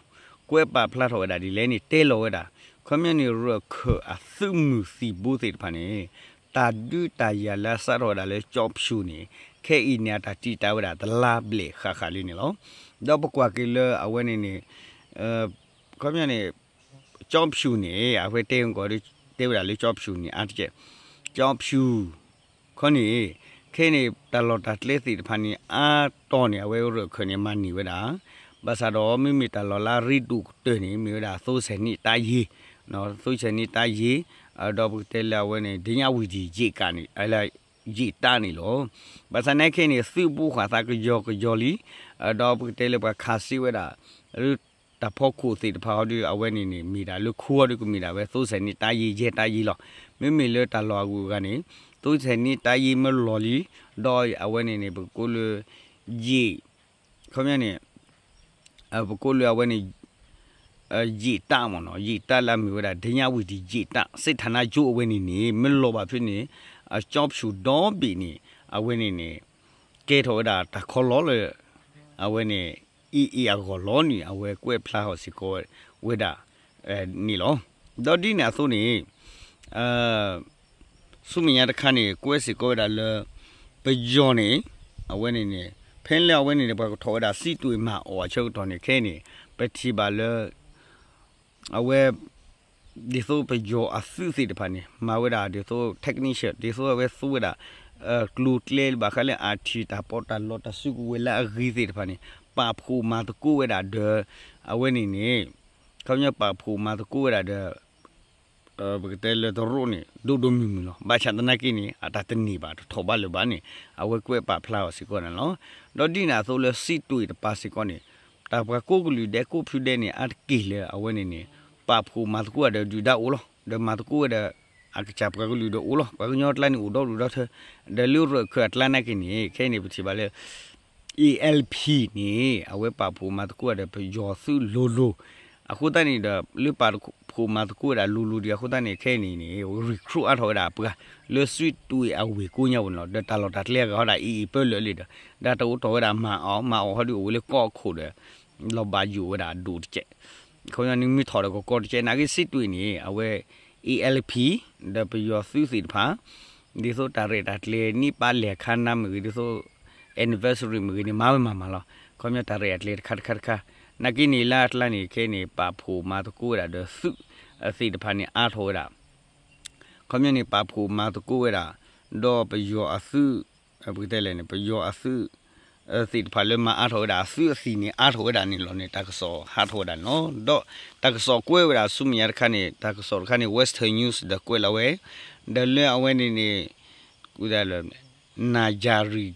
ကွဲးပာ်ဖျါထီၣ်ဝဲဒၣ်ဒ်လဲၣ်န့ၣ် တဲလီၤဝဲဒၣ် ခီပညီန့ၣ် ရၢၢ်ခၢၣ်အသုးမုၢ်သံၣ်ဘိသ့ၣ်တဖၣ်န့ၣ် တၢ်ဒုးတၢ်ယၤလၢအစးထီၣ်ဝဲဒၣ်လၢကၠီဖၠူၣ်န့ၣ် ခဲအံၤန့ၣ် အတၢ်တံာ်တာ်ဝဲဒၣ်တလါဘျဲၣ်ဃၣ်ဃၣ်လံန့ၣ်လီၤ. ဒီးပကွၢ်က့ၤလၢအဝဲန့ၣ်န့ၣ် ခီပညီန့ၣ် ကၠီဖၠူၣ်န့ၣ် အဝဲတဲကီး တဲဝဲဒၣ်လၢကၠီဖၠူၣ်န့ၣ် အါတက့ၢ် ကၠီဖၠူၣ် ခီန့ၣ် ခဲအံၤန့ၣ် တၢ်လီၢ်တၢ်ကျဲသ့ၣ်တဖၣ်န့ၣ် အါတီၤန့ၣ် အဝဲရၢၢ်ခၢၣ်န့ၣ် မၤန့ၢ်ဝဲဒၣ်, ဘၣ်ဆၣ်ဒီးမ့မ့ၢ်တၢ်လီၢ်လၢအရ့ဒိၣ်ကတၢၢ်န့ၣ် မ့ၢ်ဝဲဒၣ်သိဆဲးနံၣ်တၢ်ယ့ၤ, သိဆဲးနံၣ်တၢ်ယ့ၤ, ဒီးပကတဲလၢအဝဲန့ၣ် ဒညဝံၤဒံၣ်ယ့ၣ်ကၣ်န့ၣ် လၢ ယ့ၣ်တၢ်န့ၣ်လီၤ. ဘၣ်ဆၣ်နာ်က့န့ၣ် သုးဘူးဃာ်သးကယီကယီလံ, ဒီးပကတဲလၢပှၤခးစ့ဝဲဒၣ် တၢ်ဖီခိၣ်သ့ၣ်တဖၣ်ဟီဒုး အဝဲန့ၣ်န့ၣ် မ့ၢ်ဒၣ်လၢခိဟီဒုးကမ့ၢ်ဒၣ်ဝဲ သိဆဲးနံၣ်တၢ်ယ့ၤ ယဲၢ်တၢ်ယ့ၤလီၤ. မ့မ့ၢ်လၢတၢ်လီၢ်အဂုၤအဂၤန့ၣ် သိဆဲးနံၣ်တၢ်ယ့ၤမ့ၢ်လီၤလံ, ဒီးအဝဲန့ၣ်န့ၣ် ပကကိးလၢ ယ့ၣ် ခီပညီန့ၣ် ပကိးလၢအဝဲန့ၣ် ယ့ၣ်တၢ်မ့ၢ်နီၤ, ယ့ၣ်တၢ်လၢအမ့ၢ်ဝဲဒၣ် ဒညဝံၤဒံၣ်ယ့ၣ်တၢ် စ့ၣ်ထၣ်နါကၠိအဝဲန့ၣ်န့ၣ် မ့ၢ်လီၤဘၣ်ဖဲန့ၣ် အကၠီဖၠူၣ်ဒီဘ့ၣ်န့ၣ် အဝဲန့ၣ်န့ၣ် ကဲထီၣ်ဝဲဒၣ်တၢ်ခီလီလၢ အဝဲန့ၣ် အ့ၣ်အ့ၣ် အဂီၢ်လီၤန့ၣ် အဝဲကွဲးဖျါထီၣ်စ့ၢ်ကီးဝဲဒၣ်န့ၣ်လီၤ. ဒီးဒ်န့ၣ်အသိးန့ၣ် ဆူမဲာ်ညါတခါန့ၣ် ကွဲးစ့ၢ်ကီးဝဲဒၣ်လၢ ပယီၤန့ၣ် အဝဲန့ၣ်န့ၣ် ဖဲလၢအဝဲန့ၣ်န့ၣ် ပှၤကထီၣ်ဝဲဒၣ်စံးတွ့ၣ်မၤအီၣ်အဆၢကတီၢ်န့ၣ် ခဲအံၤန့ၣ် ပထံၣ်ဘၣ်လၢ အဝဲ ဒ်သိးပယီၤအသုးသ့ၣ်တဖၣ်န့ၣ် မၤဝဲဒၣ်ဒ်သိး technician ဒ်သိးအဝဲသူဝဲဒၣ် ကျိၤကျဲဘၣ်ဃးလၢ IT တၢ်ပီးတၢ်လီတၢ်စုကဝဲၤလၢအဂ့ၤသ့ၣ်တဖၣ်န့ၣ် ပာ်ဖှိၣ်မၤသကိးဝဲဒၣ်ဒီး အဝဲန့ၣ်န့ၣ် ခီပညီပာ်ဖှိၣ်မၤသကိးဝဲဒၣ်ဒီး ပကတဲလၢတရူးန့ၣ် ဒိၣ်ဒိၣ်မုၢ်မုၢ်လီၤ. ဘၣ်ဆၣ်သနာ်က့န့ၣ် အတၢ်တန့ၢ်ဘၣ် တထီၣ်ဘးလၢၤဘၣ်န့ၣ် အဝဲကွဲးပာ်ဖျါအီၤစ့ၢ်ကီးန့ၣ်လီၤ. ဒီးဒ်န့ၣ်အသိးလၢစံးတွ့ၣ်တပၤစ့ၢ်ကီးန့ၣ် တၢ်ပှၤကိးကလုာ်ဒဲးကိးဖုဒဲးန့ၣ် အါတက့ၢ်လၢအဝဲန့ၣ်န့ၣ် ပာ်ဖှိၣ်မၤသကိးဝဲဒၣ်ဒီးဒုၣ်ဒါအိၣ်လီၤ. ဒီးမၤသကိးဝဲဒၣ် အကစၢ်ပှၤကလုာ်ဒီးအိၣ်လီၤ. ပှၤကညီအကျါန့ၣ်အိၣ်ဒီဒူၣ်ဒီထၢ ဒီးလၢရၢၢ်ခၢၣ်အကျါနာ်က့န့ၣ် ခဲအံၤန့ၣ် ပထံၣ်ဘၣ်လၢ A L P န့ၣ် အဝဲပာ်ဖှိၣ်မၤသကိးဝဲဒၣ်ဒီးပယီၤသုးလိၤလိၤ အဃိသတးန့ၣ်ဒီး လၢပာ်ဖှိၣ်မၤသကိးဝဲဒၣ်လိၤလိၤဒံးအဃိသတးန့ၣ် ခဲအံၤန့ၣ်န့ၣ် recruit အါထီၣ်ဝဲဒၣ်ပှၤ လၢစံးတွ့ၣ်အဝ့ၢ်ကိးညါဝဲန့ၣ်လီၤ. ဒီးတၢ်လီၢ်တၢ်ကျဲအဂၤဟီဒၣ်အံၤအံၤပၢလၢာ်လံဒီး ဒီးတအိၣ်ထီၣ်ဝဲဒၣ်မၤအီၣ် မၤအီၣ်ဟီဒုးအိၣ်ဝဲလၢကီၢ်ခိၣ်ဒီး လီၤဘၣ်ယိၣ်ဝဲဒၣ်အဒိၣ်တကဲး ခီပညီန့ၣ်မ့ၢ်ထီၣ်ဒီးကကီတကဲး နာ်က့စံးတွ့ၣ်န့ၣ် အဝဲ A L P ဒီးပယီၤသုးသ့ၣ်တဖၣ် ဒ်သိးတၢ်ရဲၣ်တၢ်ကျဲၤ နံၣ်ပာ်လဲၤခါနါမ့ၢ်ဂ့ၤ ဒ်သိး anniversary မ့ၢ်ဂ့ၤန့ၣ် မၤဝဲမၤမၤလီၤ. ခီပညီတၢ်ရဲၣ်တၢ်ကျဲၤတခါတခါတခါ နာ်က့န့ၣ်လၢအကျါန့ၣ် ခဲအံၤန့ၣ် ပာ်ဖှိၣ်မၤသကိးဝဲဒၣ်ဒီးသုးသ့ၣ်တဖၣ်န့ၣ် အါထီၣ်ဝဲဒၣ် ခီပညီန့ၣ် ပာ်ဖှိၣ်မၤသကိးဝဲဒၣ် ဒီးပယီၤအသုး ပကတဲလဲၣ်န့ၣ် ပယီၤအသုး သ့ၣ်တဖၣ်လၢမၤအါထီၣ်ဝဲဒၣ်အသုးအသံၣ်န့ၣ် အါထီၣ်ဝဲဒၣ်န့ၣ်လီၤန့ၣ် တၢ်ကစီၣ်ဟးထီၣ်ဝဲဒၣ်န့ၣ်လီၤ. ဒီးတၢ်ကစီၣ်ကွဲးဝဲဒၣ်ဆူမဲာ်ညါတခါန့ၣ် တၢ်ကစီၣ်တခါန့ၣ် Western News ဒီးကွဲးလီၤဝဲ ဒီးလၢအဝဲန့ၣ်န့ၣ် နၢ်ယၤရံၣ်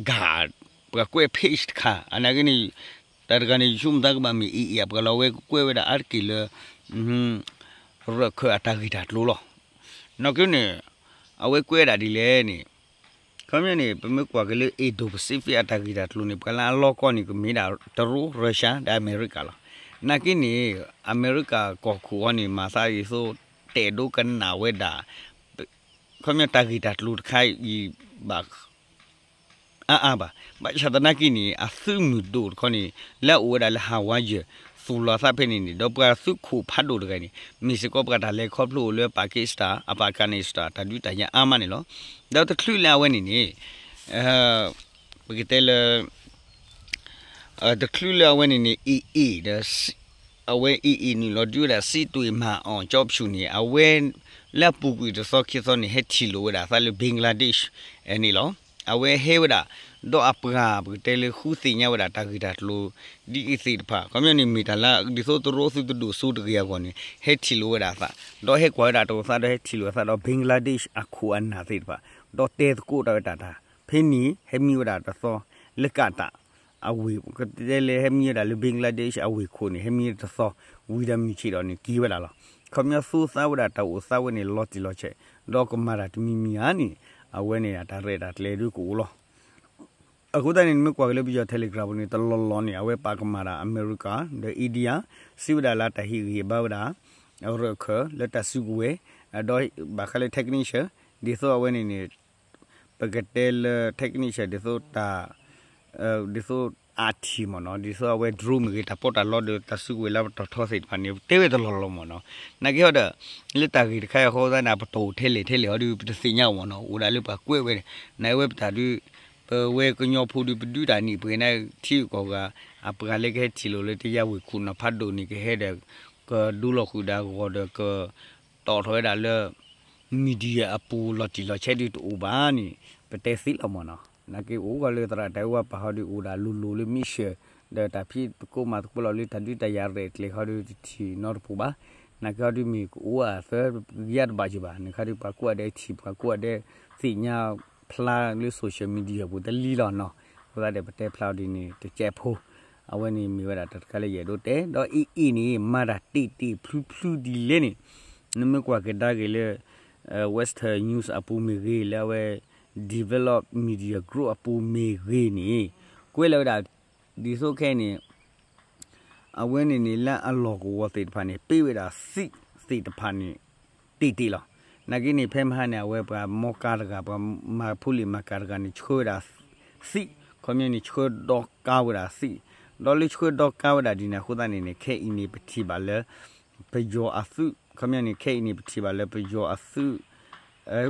ဂၤ ပှၤကွဲး page တခါ အနာ်က့န့ၣ် တၢ်တဂၤန့ၣ် ယဆိကမိၣ်သးကဘၣ်မ့ၢ်အံၤအံၤ ပှၤလီၤဝဲကွဲးဝဲဒၣ်အါတက့ၢ်လၢ ရၢၢ်ခၢၣ်အတၢ်ဂ့ၢ်တၢ်ကျိၤလီၤ. နာ်က့န့ၣ် အဝဲကွဲးဒၣ်ဒ်လဲၣ်န့ၣ် ခီပညီန့ၣ် ပမ့ၢ်ကွၢ်က့ၤလၢ Indo-Pacific အတၢ်ဂ့ၢ်တၢ်ကျိၤန့ၣ် ပှၤလၢအလီၤကီၢ်န့ၣ် ကမ့ၢ်ဒၣ်တရူး Russia ဒီးအမဲရကၤလီၤ. နာ်က့န့ၣ် အမဲရကၤကီၢ်ခိၣ်အံၤန့ၣ် မၤသးဒ်သိး တဲာ်ဒိကနၣ်ဝဲဒၣ် ခီပညီတၢ်ဂ့ၢ်တၢ်ကျိၤတခါအံၤဘၣ် အါအါဘၣ်. ဘၣ်ဆၣ်သနာ်က့န့ၣ် အသုးမုၢ်ဒိၣ်တခီန့ၣ် လၢအအိၣ်ဝဲဒၣ်လၢ Hawaii သူၣ်လီၤသးဖဲန့ၣ်န့ၣ် ဒီးပှၤသုးခိၣ်ဖးဒိၣ်တဂၤန့ၣ် မ့ၢ်စ့ၢ်ကီးပှၤတၢ်လဲၤခီဖျိအိၣ်လၢ Pakistan အ Afghanistan တၢ်ဒုးတၢ်ယၤအါမးန့ၣ်လီၤ. ဒီးတချုးလၢအဝဲန့ၣ်န့ၣ် ပကတဲလၢ တချုးလၢအဝဲန့ၣ်န့ၣ် AA ဒီး အဝဲ AA နုာ်လီၤဒုးဝဲဒၣ် စံးတွ့ၣ်မၤအီၤ ကၠီဖၠူၣ်န့ၣ် အဝဲ လၢအပူၤကွံာ်တသီခံသီန့ၣ် ဟဲထံၣ်လိာ်ဝဲဒၣ်အသးလၢ Bangladesh န့ၣ်လီၤ. အဝဲဟဲဝဲဒၣ် ဒီးအပှၤပကတဲလၢဃုသ့ၣ်ညါဝဲဒၣ်တၢ်ဂ့ၢ်တၢ်ကျိၤ ဒ်အံၤသ့ၣ်တဖၣ် ခီပညီန့ၣ်မ့ၢ်တၢ်လၢ ဒ်သိးတရူးသုးတဒူၣ်စိတဂ့ၤအဂီၢ်န့ၣ် ဟဲထံၣ်လိာ်ဝဲဒၣ်အသး ဒီးဟဲကွၢ်ဝဲဒၣ်တၢ်အိၣ်သး ဒီးဟဲထံၣ်လိာ်အသးဒီး Bangladesh အခိၣ်အနၢ်သ့ၣ်တဖၣ် ဒီးတဲသကိးတၢ်ဝဲတၢ်တၢ် ဖဲန့ၣ် ဟဲမံဝဲဒၣ်တသီ လၢကးတၢ် အဝ့ၢ် ကတဲလၢဟဲမံဝဲဒၣ်လၢ Bangladesh အဝ့ၢ်ခိၣ်န့ၣ် ဟဲမံတသီ ဝံၤဒီးမုၢ်ဆ့ၣ်ဒီးန့ၣ်က့ၤဝဲဒၣ်လီၤ. ခီပညီသူသးဝဲဒၣ်တၢ်အိၣ်သးဝဲန့ၣ် လီၤတံၢ်လီၤဆဲး ဒီးကမၤတၢ်တမံၤမံၤဧါန့ၣ် အဝဲန့ၣ်တၢ်ရဲၣ်တၢ်ကျဲၤဒုးကအိၣ်လီၤ. အဃိသတးန့ၣ် နမ့ၢ်ကွၢ်က့ၤလၢပယီၤ Telegram ပူၤန့ၣ် တလီၢ်လီၢ်န့ၣ် အဝဲပာ်ကမၣ်ဒၣ်အမဲရကၤ ဒီး India စံးဝဲဒၣ်လၢတၢ်ဟ့ၣ်ဂံၢ်ဟ့ၣ်ဘါဝဲဒၣ် ရၢၢ်ခၢၣ်လၢတၢ်စုကဝဲၤ ဒီးဘၣ်ဃးလၢ technician ဒ်သိးအဝဲန့ၣ်န့ၣ် ပကတဲလၢ technician ဒ်သိးတၢ် ဒ်သိး IT မ့ၢ်နီၤ ဒ်သိးအဝဲ drone မ့ၢ်ဂ့ၤ တၢ်ပီးတၢ်လီဒီးတၢ်စုကဝဲၤလၢပတီၢ်ထီသ့ၣ်တဖၣ်န့ၣ် တဲဝဲတလီၢ်လီၢ်မ့ၢ်နီၤ. နာ်က့ဟီဒီး လၢတၢ်ဂ့ၢ်တခါအံၤအဃိသတးန့ၣ် ပတအိၣ်ထဲလဲၣ်ထဲလဲၣ်ဟီဒီး ပတသ့ၣ်ညါအီၤမ့ၢ်နီၤ အိၣ်ဒၣ်လၢပှၤကွဲးဝဲန့ၣ် နာ်က့ဝဲပတၢ်ဒုး ပဝဲကညီဖိဒီး ပဒုးတၢ်နံၣ်ပှဲၤန့ၣ် ထံဂုၤကီၢ်ဂၤ အပှၤလၢကဟဲထံၣ်လိာ်လၢတယါဝ့ၢ်ခိၣ်နီၤဖးဒိၣ်န့ၣ် ကဟဲဒီး ကဒိလီၤဃုာ်ဒီးအဂီၢ်ဒီး ကတီၣ်ထီၣ်ဝဲဒၣ်လၢ media အပူၤလီၤတံၢ်လီၤဆဲးဒုးတအိၣ်ဘၣ်န့ၣ် ပတဲသ့လီၤမ့ၢ်နီၤ. နာ်က့အိၣ်ဂီၢ်လၢသရၣ်တၢ်အဝဲပာ်ဟီဒီး အိၣ်ဒၣ်လိၤလိၤလၢ mission ဒီးတၢ်ဖံးသကိးမၤသကိးလီၤလၢတၢ်ဒုးတၢ်ယၤရဲၣ်ကျဲၤခီဒီး တထံၣ်နီတပူၤဘၣ်. နာ်က့ဟီဒီးမ့ၢ်ကအိၣ်အသၢကယၤတဘၣ်က့ၤဘၣ် နခါဒီးပှၤကိးဂၤဒဲးထံၣ် ပှၤကိးဂၤဒဲးသ့ၣ်ညါဖျါလၢ social media ပူၤတလံလီၤနီၤ. အဃိသတးဒီးပတဲဖျါအီၤဒ်န့ၣ် တကဲးဖိ အဝဲန့ၣ်မ့ၢ်ဝဲဒၣ်တၢ်တခါလၢယအဲၣ်ဒိးတဲ ဒီး AA န့ၣ် မၤတၢ်တ့ၢ်တ့ၢ်ဖျုဖျုဒ်လဲၣ်န့ၣ် နမ့ၢ်ကွၢ်ကဒါက့ၤလၢ Western News အပူၤမ့ၢ်ဂ့ၤ လၢအဝဲ Developed Media Group အပူၤမ့ၢ်ဂ့ၤန့ၣ် ကွဲးလီၤဝဲဒၣ် ဒ်သိးခဲအံၤန့ၣ် အဝဲန့ၣ်န့ၣ် လၢအလီၢ်ကဝီၤသ့ၣ်တဖၣ်န့ၣ် ပ့းဝဲဒၣ်သံးသ့ၣ်တဖၣ်န့ၣ် တ့ၢ်တ့ၢ်လီၤ. နာ်က့န့ၣ် ဖဲမဟါန့ၣ် အဝဲပှၤမီၢ်ကၤတဂၤ ပှၤမၤဖိလံာ်မၤကၤတဂၤန့ၣ် ဆှၢဝဲဒၣ်သံး ခီပညီန့ၣ် ဆှၢဒီကါဝဲဒၣ်သံး ဒီးလၢဆှၢဒီကါဝဲဒၣ်ဒ်န့ၣ်အဃိသတးန့ၣ်န့ၣ် ခဲအံၤန့ၣ် ပထံၣ်ဘၣ်လၢ ပယီၤအသုး ခီပညီန့ၣ် ခဲအံၤန့ၣ် ပထံၣ်ဘၣ်လၢပယီၤအသုး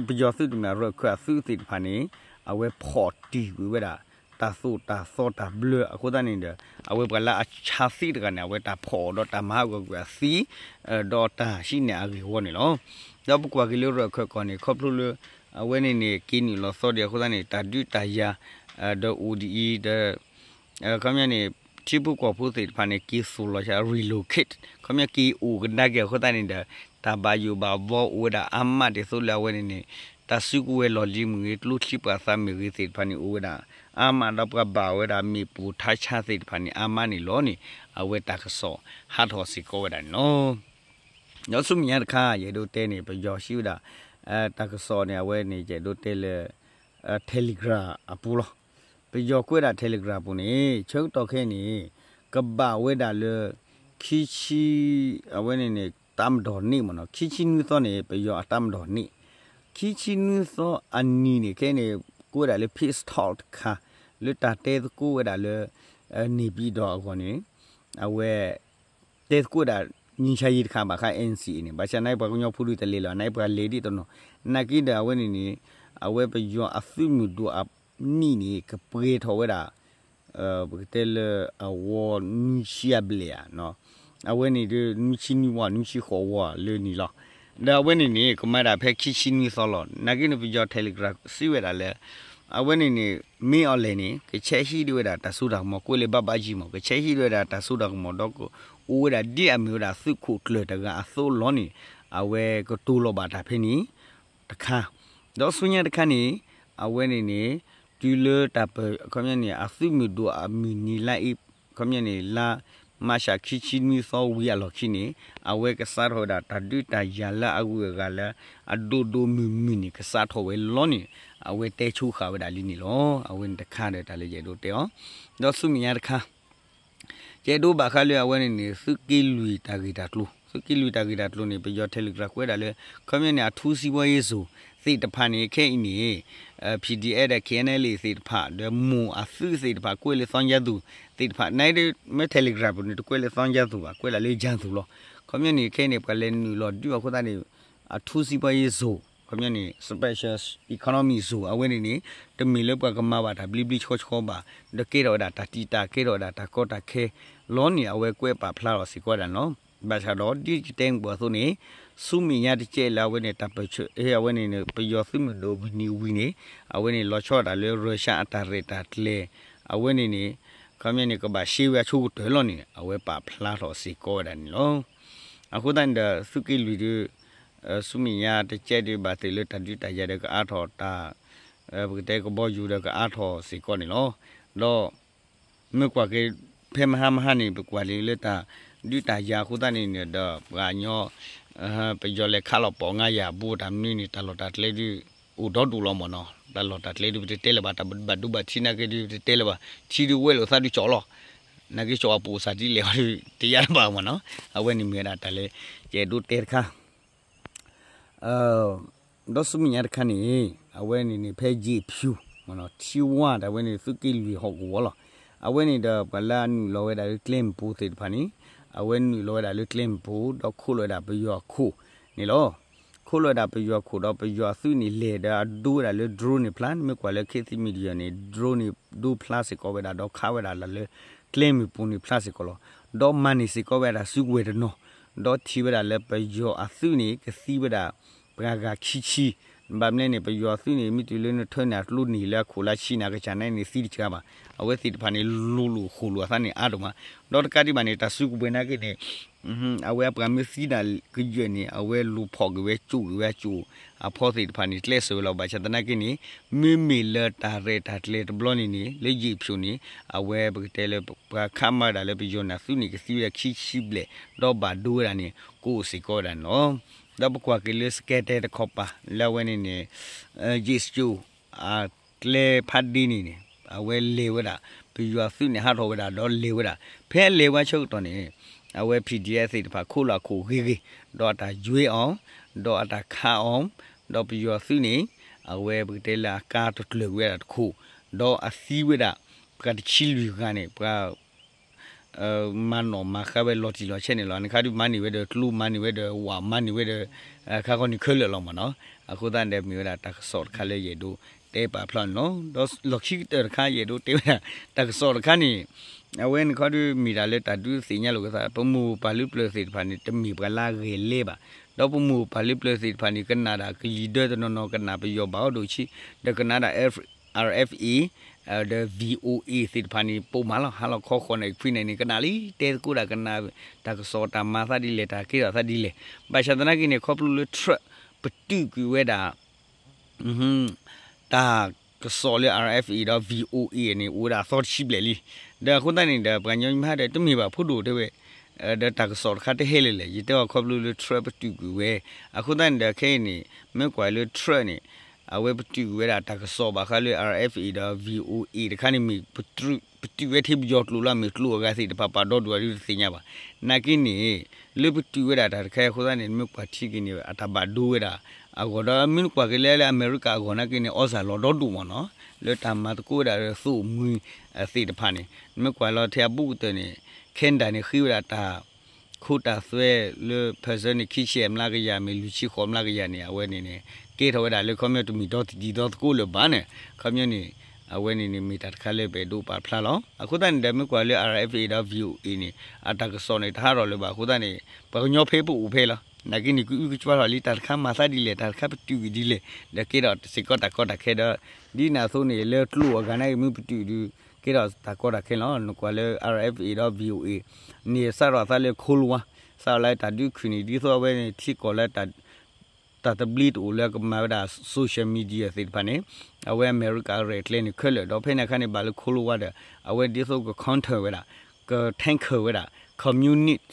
ပယီၤသုးတမ့ၢ် ရၢၢ်ခၢၣ်အသုးသ့ၣ်တဖၣ်န့ၣ် အဝဲဖီၣ်တံၢ်ကွံာ်ဝဲဒၣ် တၢ်သိၣ်တၢ်သီတၢ်ဘျၢအဃိသတးန့ၣ်ဒီး အဝဲပှၤလၢအဆါသံးတဂၤန့ၣ် အဝဲတၢ်ဖီၣ်အီၤဒီးတၢ်မၤဟးဂီၤကွံာ်အသံး ဒီးတၢ်ဟံးန့ၢ်အဂ့ၢ်အဝီန့ၣ်လီၤ. ဒီးပကွၢ်က့ၤလၢရၢၢ်ခၢၣ်ကီၢ်န့ၣ် ခီဖျိလၢ အဝဲန့ၣ်န့ၣ် က့ၤနုာ်လီၤသီဒံးအဃိသတးန့ၣ် တၢ်ဒုးတၢ်ယၤ ဒီးအိၣ်ဒ်အံၤဒီး ခီပညီန့ၣ် ထံဖိကီၢ်ဖိသ့ၣ်တဖၣ်န့ၣ် က့ၤသူၣ်လီၤဆါ relocate ခီပညီက့ၤအိၣ်ကဒါက့ၤအဃိသတးန့ၣ်ဒီး တၢ်ဘၣ်ယိၣ်ဘၣ်ဘီအိၣ်ဝဲဒၣ်အါမးဒ်သိးလၢအဝဲန့ၣ်န့ၣ် တၢ်စုကဝဲၤလီၢ်လံၤမ့ၢ်ဂ့ၤ ကျိချံပှၤသးမ့ၢ်ဂ့ၤသ့ၣ်တဖၣ်န့ၣ် အိၣ်ဝဲဒၣ်အါမးဒီးပှၤဘၣ်ဝဲဒၣ်မ့ၣ်ပိၢ်ထါဆါသ့ၣ်တဖၣ်န့ၣ် အါမးန့ၣ်လီၤန့ၣ် အဝဲတၢ်ကစီၣ်ဟးထီၣ်စ့ၢ်ကီးဝဲဒၣ်န့ၣ်လီၤ. ဒီးဆူမဲာ်ညါတခါ ယအဲၣ်ဒိးတဲန့ၣ် ပယီၤဟံးဝဲဒၣ် တၢ်ကစီၣ်န့ၣ် အဝဲန့ၣ် ယအဲၣ်ဒိးတဲလၢ Telegram အပူၤလီၤ. ပယီၤကွဲးဒၣ် Telegram ပူၤန့ၣ် ဆၢကတီၢ်ခဲအံၤန့ၣ် ကဘၣ်ဝဲဒၣ်လၢ ခံဆံ အဝဲန့ၣ်န့ၣ် တပ်မတော်နေ့ မ့ၢ်နီၤ ခံဆံနွံသီန့ၣ် ပယီၤအ တပ်မတော်နေ့ ခံဆံနွံသီအနံၤန့ၣ် ခဲအံၤန့ၣ် ကွဲးဒၣ်လၢ peace talk တခါ လၢတၢ်တဲသကိးဝဲဒၣ်လၢ နေပြည်တော် အဂီၢ်န့ၣ် အဝဲ တဲသကိးဒၣ် ငြိမ်းချမ်းရေး တခါဘၣ်ဃး NCA န့ၣ် ဘၣ်ဆၣ်နာ်က့ပှၤကညီဖိဒုးတလဲၤလီၤ နာ်က့ပှၤလဲၤဒ်တနီၤ နာ်က့ဒီးအဝဲန့ၣ်န့ၣ် အဝဲပယီၤအသုးမုၢ်ဒိၣ်အနံၣ်န့ၣ် ကပှဲၤထီၣ်ဝဲဒၣ် ပကတဲလၢအဝီနွံဆံအဘျဲၣ်ဧါ အဝဲန့ၣ်ဒ်နွံဆံနွံဝီ နွံဆံဃိးဝီလၢန့ၣ်လီၤ. ဒီးအဝဲန့ၣ်န့ၣ် ကမၤဒၣ်ဖဲခံဆံနွံသီလီၤ. နာ်က့န့ၣ် ပယီၤ Telegram စံးဝဲဒၣ်လၢ အဝဲန့ၣ်န့ၣ် မ့ၢ်အီၤလဲၣ်န့ၣ် ကဆဲးဟံးဒံးဝဲဒၣ်တၢ်စိတၢ်ကမီၤ ကွဲးလၢဘၣ်ဘၣ်ယံၤမး ကဆဲးဟံးဒံးဝဲဒၣ်တၢ်စိတၢ်ကမီၤ ဒီးကအိၣ်ဝဲဒၣ်ဒ်အမ့ၢ်ဝဲဒၣ်သုးခိၣ်ကျၢၢ်တဂၤအသိးလီၤန့ၣ် အဝဲကတိၤလီၤဘၣ်တၢ်ဖဲန့ၣ် တခါ ဒီးဆူညါတခါန့ၣ် အဝဲန့ၣ်န့ၣ် တုၤလၢတၢ်ပ ခီပညီန့ၣ် အသုးမုၢ်ဒိၣ်အမုၢ်နံၤလါအံၤ ခီပညီန့ၣ် လါမၢ်ၡးခံဆံနွံသီဝံၤအလီၢ်ခံန့ၣ် အဝဲကစးထီၣ်ဝဲဒၣ်တၢ်ဒုးတၢ်ယၤလၢအဂုၤအဂၤလၢ အဒိၣ်ဒိၣ်မုၢ်မုၢ်န့ၣ် ကစးထီၣ်ဝဲလီၤန့ၣ် အဝဲတဲဆိဃာ်ဝဲဒၣ်လံန့ၣ်လီၤ. အဝဲန့ၣ်တခါဒီးတၢ်လၢယအဲၣ်ဒိးတဲအီၤ ဒီးဆူမဲာ်ညါတခါ ယအဲၣ်ဒိးဘၣ်ဃးလၢအဝဲန့ၣ်န့ၣ် သုးက့လွံၢ်တၢ်ဂ့ၢ်တၢ်ကျိၤ သုးက့လွံၢ်တၢ်ဂ့ၢ်တၢ်ကျိၤန့ၣ် ပယီၤ Telegram ကွဲးဒၣ်လၢ ခီပညီန့ၣ် အထူးစီးပွားရေးဇုန် သ့ၣ်တဖၣ်န့ၣ် ခဲအံၤန့ၣ် PDF ဒီး KNLA သ့ၣ်တဖၣ် ဒီးမိၢ်အသုးသ့ၣ်တဖၣ် ကွဲးလၢ သီယၤသူၣ် သ့ၣ်တဖၣ် နမ့ၢ် Telegram ပူၤန့ၣ် တကွဲးလၢ သီယၤသူၣ် ဘၣ် ကွဲးလၢ ယၤသူၣ် လီၤ. ခီပညီန့ၣ် ခဲအံၤန့ၣ် ပှၤလဲၤနုာ်လီၤဒုးအဃိသတးန့ၣ် အထူးစီးပွားရေးဇုန် ခီပညီန့ၣ် special economic zone အဝဲန့ၣ်န့ၣ် တမ့ၢ်လၢပှၤကမၤဘၣ်တၢ်ဘျ့ဘျ့ဆှီဆှီဘၣ်, ဒီးကဲထီၣ်ဝဲဒၣ်တၢ်တံာ်တာ် ကဲထီၣ်ဝဲဒၣ်တၢ်ကီတၢ်ခဲလီၤန့ၣ် အဝဲကွဲးပာ်ဖျါထီၣ်စ့ၢ်ကီးဝဲဒၣ်န့ၣ်လီၤ. ဘၣ်ဆၣ်ဒီး ဒ်ယတဲပှၤအသိးန့ၣ် ဆူမဲာ်ညါတကဲလၢအဝဲန့ၣ် တၢ်ပၢၢ်ဆၢ အဝဲန့ၣ်န့ၣ် ပယီၤသုးမုၢ်ဒိၣ်မုၢ်နံၤဝံၤန့ၣ် အဝဲန့ၣ်လီၤဆီဒၣ်တၢ်လၢ Russia အတၢ်ရဲၣ်တၢ်ကျဲၤ အဝဲန့ၣ်န့ၣ် ခီပညီန့ၣ် ကဘၣ်ရှဲဝဲအဆိကတၢၢ်လီၤန့ၣ် အဝဲပာ်ဖျါထီၣ်စ့ၢ်ကီးဝဲဒၣ်န့ၣ်လီၤ. အဃိသတးန့ၣ်ဒီး သုးက့လွံၢ်ဒီး ဆူမဲာ်ညါတကဲဒီး ဘၣ်သ့ၣ်လၢတၢ်ဒုးတၢ်ယၤဒီးကအါထီၣ်တၢ် ပကတဲကဘီယူၤဒီးကအါထီၣ်စ့ၢ်ကီးန့ၣ်လီၤ. ဒီး မ့ၢ်ကွၢ်က့ၤ ဖဲမဟါမဟါန့ၣ် ပကွၢ်လံလၢတၢ်ဒုးတၢ်ယၤအဃိသတးန့ၣ်န့ၣ်ဒီး ပှၤကညီ ပယီၤလဲၤခးလီၤပီၣ်ငါယၤအဘူးတၢ်မနုၤန့ၣ် တၢ်လီၢ်တၢ်ကျဲဒုး အိၣ်ဒီဒူၣ်လီၤမ့ၢ်နီၤ. တၢ်လီၢ်တၢ်ကျဲဒုး ပတတဲလၢၤဘၣ် တၢ်ဘၣ်ဒိဘၣ်ထံးနာ်က့ဒုး ပတတဲလၢၤဘၣ် ထံဒုးဝဲလိာ်သးဒုးကၠီၣ်လီၤ. နာ်က့ကၠီၣ်အပူၤစၢ်ဒ်လဲၣ်အီၤဒုး တယါတဘၣ်မ့ၢ်နီၤ. အဝဲန့ၣ်မ့ၢ်ဝဲဒၣ်တၢ်လၢ ယအဲၣ်ဒိးတဲတခါ ဒီးဆူမဲာ်ညါတခါန့ၣ် အဝဲန့ၣ်န့ၣ် ဖဲယ့ၣ်ဖၠူၣ် ထံဝါဒၣ်ဝဲန့ၣ် သုးက့လွံၢ်ဟီၣ်ကဝီၤလီၤ. အဝဲန့ၣ်ဒီး ပှၤလၢအနုာ်လီၤဝဲဒၣ်လၢကျဲမုၢ်ပူၤသ့ၣ်တဖၣ်န့ၣ် အဝဲနုာ်လီၤဝဲဒၣ်လၢကျဲမုၢ်ပူၤ ဒီးခိးလီၤဝဲဒၣ်ပယီၤအခိၣ်န့ၣ်လီၤ. ခိးလီၤဝဲဒၣ်ပယီၤအခိၣ်ဒီးပယီၤအသုးန့ၣ်လဲၤဒီးအဒိဝဲဒၣ်လၢ drone န့ၣ်ဖျါ နမ့ၢ်ကွၢ်လၢ ခေတ်သစ် Media န့ၣ် drone န့ၣ်ဒိဖျါစ့ၢ်ကီးဝဲဒၣ် ဒီးခးဝဲဒၣ်လၢ ကျဲမုၢ်ပူၤန့ၣ်ဖျါစ့ၢ်ကီးလီၤ. ဒီးမၤန့ၢ်စ့ၢ်ကီးဝဲဒၣ်စုကဝဲၤတနီၤ ဒီးထံၣ်ဝဲဒၣ်လၢပယီၤအသုးန့ၣ် ကသံဝဲဒၣ် ပှၤဂၤခံဆံ ဘၣ်မနုၤန့ၣ် ပယီၤအသုးန့ၣ် မ့ၢ်တုၤလၢနထၢန့ၣ် အကျိနံၤလၢအခိၣ်လၢဆံန့ၣ် အကစၢ်န့ၣ်န့ၣ် သံတစှၤဘၣ်. အဝဲသ့ၣ်တဖၣ်န့ၣ် လူၤလိာ်ဃိာ်လိာ်အသးန့ၣ်အါဒိၣ်မး, ဒီးတကးဒံးဘၣ်န့ၣ် တၢ်စုကဝဲၤနာ်က့န့ၣ် အဝဲအပှၤမ့ၢ်သံဒၣ်ကယဲၢ်န့ၣ် အဝဲလူၤဖီၣ်က့ၤဝဲ ကၠိၣ်က့ၤဝဲအကၠိၣ် အဖီသ့ၣ်တဖၣ်န့ၣ် ကျဲးစၢးဝဲလီၤ. ဘၣ်ဆၣ်သနာ်က့န့ၣ် မ့မ့ၢ်လၢတၢ်ရဲၣ်တၢ်ကျဲၤတဘျီန့ၣ်န့ၣ် လၢယ့ၣ်ဖၠူၣ်န့ၣ် အဝဲပကတဲလၢ ပှၤခးမၤဒၣ်လၢပယီၤန့ၣ် အသုးန့ၣ် ကသံဝဲဒၣ်ခံဆံဘျဲၣ် ဒီးဘၣ်ဒိဝဲဒၣ်န့ၣ် ကအိၣ်စ့ၢ်ကီးဝဲဒၣ်န့ၣ်လီၤ. ဒီးပကွၢ်က့ၤလၢ စကဲတဲ တခီပၤ လၢအဝဲန့ၣ်န့ၣ် ယ့ၣ်စကၠိၣ် အကျဲဖးဒ့န့ၣ်န့ၣ် အဝဲလဲၤဝဲဒၣ် ပယီၤအသုးန့ၣ် ဟးထီၣ်ဝဲဒၣ်ဒီးလဲၤဝဲဒၣ် ဖဲလဲၤဝဲဆၢကတီၢ်န့ၣ် အဝဲ PDF သ့ၣ်တဖၣ် ခိးလီၤအခိၣ်ဂ့ၤဂ့ၤ ဒီးအတၢ်ယွဲအီၤ ဒီးအတၢ်ခးအီၤ ဒီးပယီၤအသုးန့ၣ် အဝဲပကတဲလၢအကါတကျၢၤကွံာ်ဝဲဒၣ်တခိၣ် ဒီးအသံဝဲဒၣ် ပှၤတဆံလွံၢ်ဂၤန့ၣ် ပှၤ မၤနီၣ်မၤဃါဝဲလီၤတံၢ်လီၤဆဲးန့ၣ်လီၤ. နခါဒုးမၤန့ၢ်ဝဲဒီးကျိ မၤန့ၢ်ဝဲဒီး ဝၣ် မၤန့ၢ်ဝဲဒီး ခါခီန့ၣ်ခဲလၢာ်လီၤမ့ၢ်နီၤ. အဃိသတးဒီးမ့ၢ်ဝဲဒၣ်တၢ်ကစီၣ်တခါလၢယအဲၣ်ဒိးတဲပာ်ဖျါန့ၣ်လီၤ. ဒီးလီၢ်ခံကတၢၢ်တခါ ယအဲၣ်ဒိးတဲဝဲဒၣ် တၢ်ကစီၣ်တခါန့ၣ် အဝဲန့ၣ်ခီဒုးမ့ၢ်ဒၣ်လၢတၢ်ဒုးသ့ၣ်ညါလိာ်ကသး ပမိၢ်ပၢ်လၢပျၢၤသ့ၣ်တဖၣ်န့ၣ် တမ့ၢ်ပှၤလၢအဂဲၤလဲဘၣ်. ဒီးပမိၢ်ပၢ်လၢပျၢၤသ့ၣ်တဖၣ်န့ၣ် ကနၣ်ဒၣ်ကလံၤဒၢတနီၤနီၤ ကနၣ်ပယီၤဘၣ်အီၤဒိၣ်ဆံ ဒီးကနၣ်ဒၣ် RFA ဒီး VOA သ့ၣ်တဖၣ်န့ၣ် ပိာ်မၤလီၤ ဟါလီၤခီဃီန့ၣ် ခွံန့ၣ်န့ၣ် ကနၣ်လံ တဲသကိးဒၣ်ကနၣ် တၢ်ကစီၣ်တၢ်မၤသးဒ်လဲၣ် တၢ်ကဲထီၣ်သးဒ်လဲၣ်. ဘၣ်ဆၣ်သနာ်က့န့ၣ် ခီဖျိလၢ Trump ပတုာ်ကွံာ်ဝဲဒၣ် တၢ်ကစီၣ်လၢ RFA ဒီး VOA န့ၣ် အိၣ်ဝဲဒၣ်အသီတဆံဘျဲၣ်လံ. ဒီးအဃိသတးန့ၣ်ဒီး ပှၤကညီမ့ၢ်ဟးဒီး တမ့ၢ်ဘၣ်ဖိဒိၣ်တဲဝဲ ဒီးတၢ်ကစီၣ်တခါတဟဲလၢၤလဲၣ် ယတဲအီၤခီဖျိလၢ Trump ပတုာ်ကွံာ်ဝဲ. အဃိသတးန့ၣ်ဒီးခဲအံၤန့ၣ် မ့ၢ်ကွၢ်လၢ Trump န့ၣ် အဝဲပတုာ်ကွံာ်ဝဲဒၣ်တၢ်ကစီၣ်ဘၣ်ဃးလၢ RFA ဒီး VOA တခါန့ၣ်မ့ၢ် ပတုာ်ဝဲထဲပယီၤကျိာ်လီၤ မ့ၢ်ကျိာ်အဂၤသ့ၣ်တဖၣ်ပာ်ဒီဒူၣ်အီၤဒုးတသ့ၣ်ညါဘၣ်. နာ်က့န့ၣ် လၢပတုာ်ဝဲဒၣ်တၢ်တခါအဃိသတးန့ၣ် မ့ၢ်ကွၢ်ထံက့ၤန့ၣ် အတၢ်ဘၣ်ဒိဝဲဒၣ်အဂီၢ်ဒီး မ့ၢ်နကွၢ်က့ၤလၢလၢအမဲရကၤအဂီၢ်နာ်က့န့ၣ် အီစၣ်လီၤဒီဒူၣ်မ့ၢ်နီၤ လၢတၢ်မၤသကိးဝဲဒၣ်လၢသိၣ်မှံသ့ၣ်တဖၣ်န့ၣ် မ့ၢ်ကွၢ်လီၤထဲအဘူးကတၢၢ်န့ၣ် Canada န့ၣ် ဃ့ဝဲဒၣ်တၢ် ခိတၢ်သွဲလၢ percent န့ၣ် ခံဆံမျးကယၤ မ့ၢ်လွံၢ်ဆံဃိးမျးကယၤန့ၣ် အဝဲန့ၣ်န့ၣ် ကဲထီၣ်ဝဲဒၣ်လၢခီပညီတမ့ၢ်ဒီတံၤသကိးလၢၤဘၣ်န့ၣ် ခီပညီန့ၣ် အဝဲန့ၣ်န့ၣ် မ့ၢ်တၢ်တခါလၢပအဲၣ်ဒိးပာ်ဖျါလီၤ. အဃိသတးန့ၣ်ဒီး မ့ၢ်ကွၢ်လၢ RFA ဒီး VOA န့ၣ် အတၢ်ကစီၣ်န့ၣ် တဟးထီၣ်လၢၤဘၣ်အဃိသတးန့ၣ် ပှၤကညီဖဲပအိၣ်ဖဲလီၤ. နာ်က့န့ၣ် ကအုကစွါထီၣ်လံ တၢ်တခါမၤသးဒ်လဲၣ် တၢ်တခါပတုာ်က့ၤဒ်လဲၣ် ဒီးကဲထီၣ်စ့ၢ်ကီးတၢ်ကီတၢ်ခဲဒီး ဒ်န့ၣ်အသိးန့ၣ် လၢကျိာ်အဂၤန့ၣ် မ့ၢ်ပတုာ်ဒုး ကဲထီၣ်တၢ်ကီတၢ်ခဲလီၤ. နကွၢ်လၢ RFA ဒီး VOA န့ၣ် စးထီၣ်သးလၢ Cold War စးထီၣ်လၢတၢ်ဒုးခုၣ်န့ၣ် ဒ်သိးအဝဲန့ၣ် ထံကီၢ်လၢ တၢ်သဘျ့တအိၣ်လၢကမၤဝဲဒၣ် social media သ့ၣ်တဖၣ်န့ၣ် အဝဲအမဲရကၤရဲၣ်ကျဲၤန့ၣ်ခဲလၢာ် ဒီးဖဲန့ၣ်အခါန့ၣ် ဘၣ်လၢ Cold War ဒီး အဝဲဒ်သိးက counter ဝဲဒၣ် က tanker ဝဲဒၣ် communist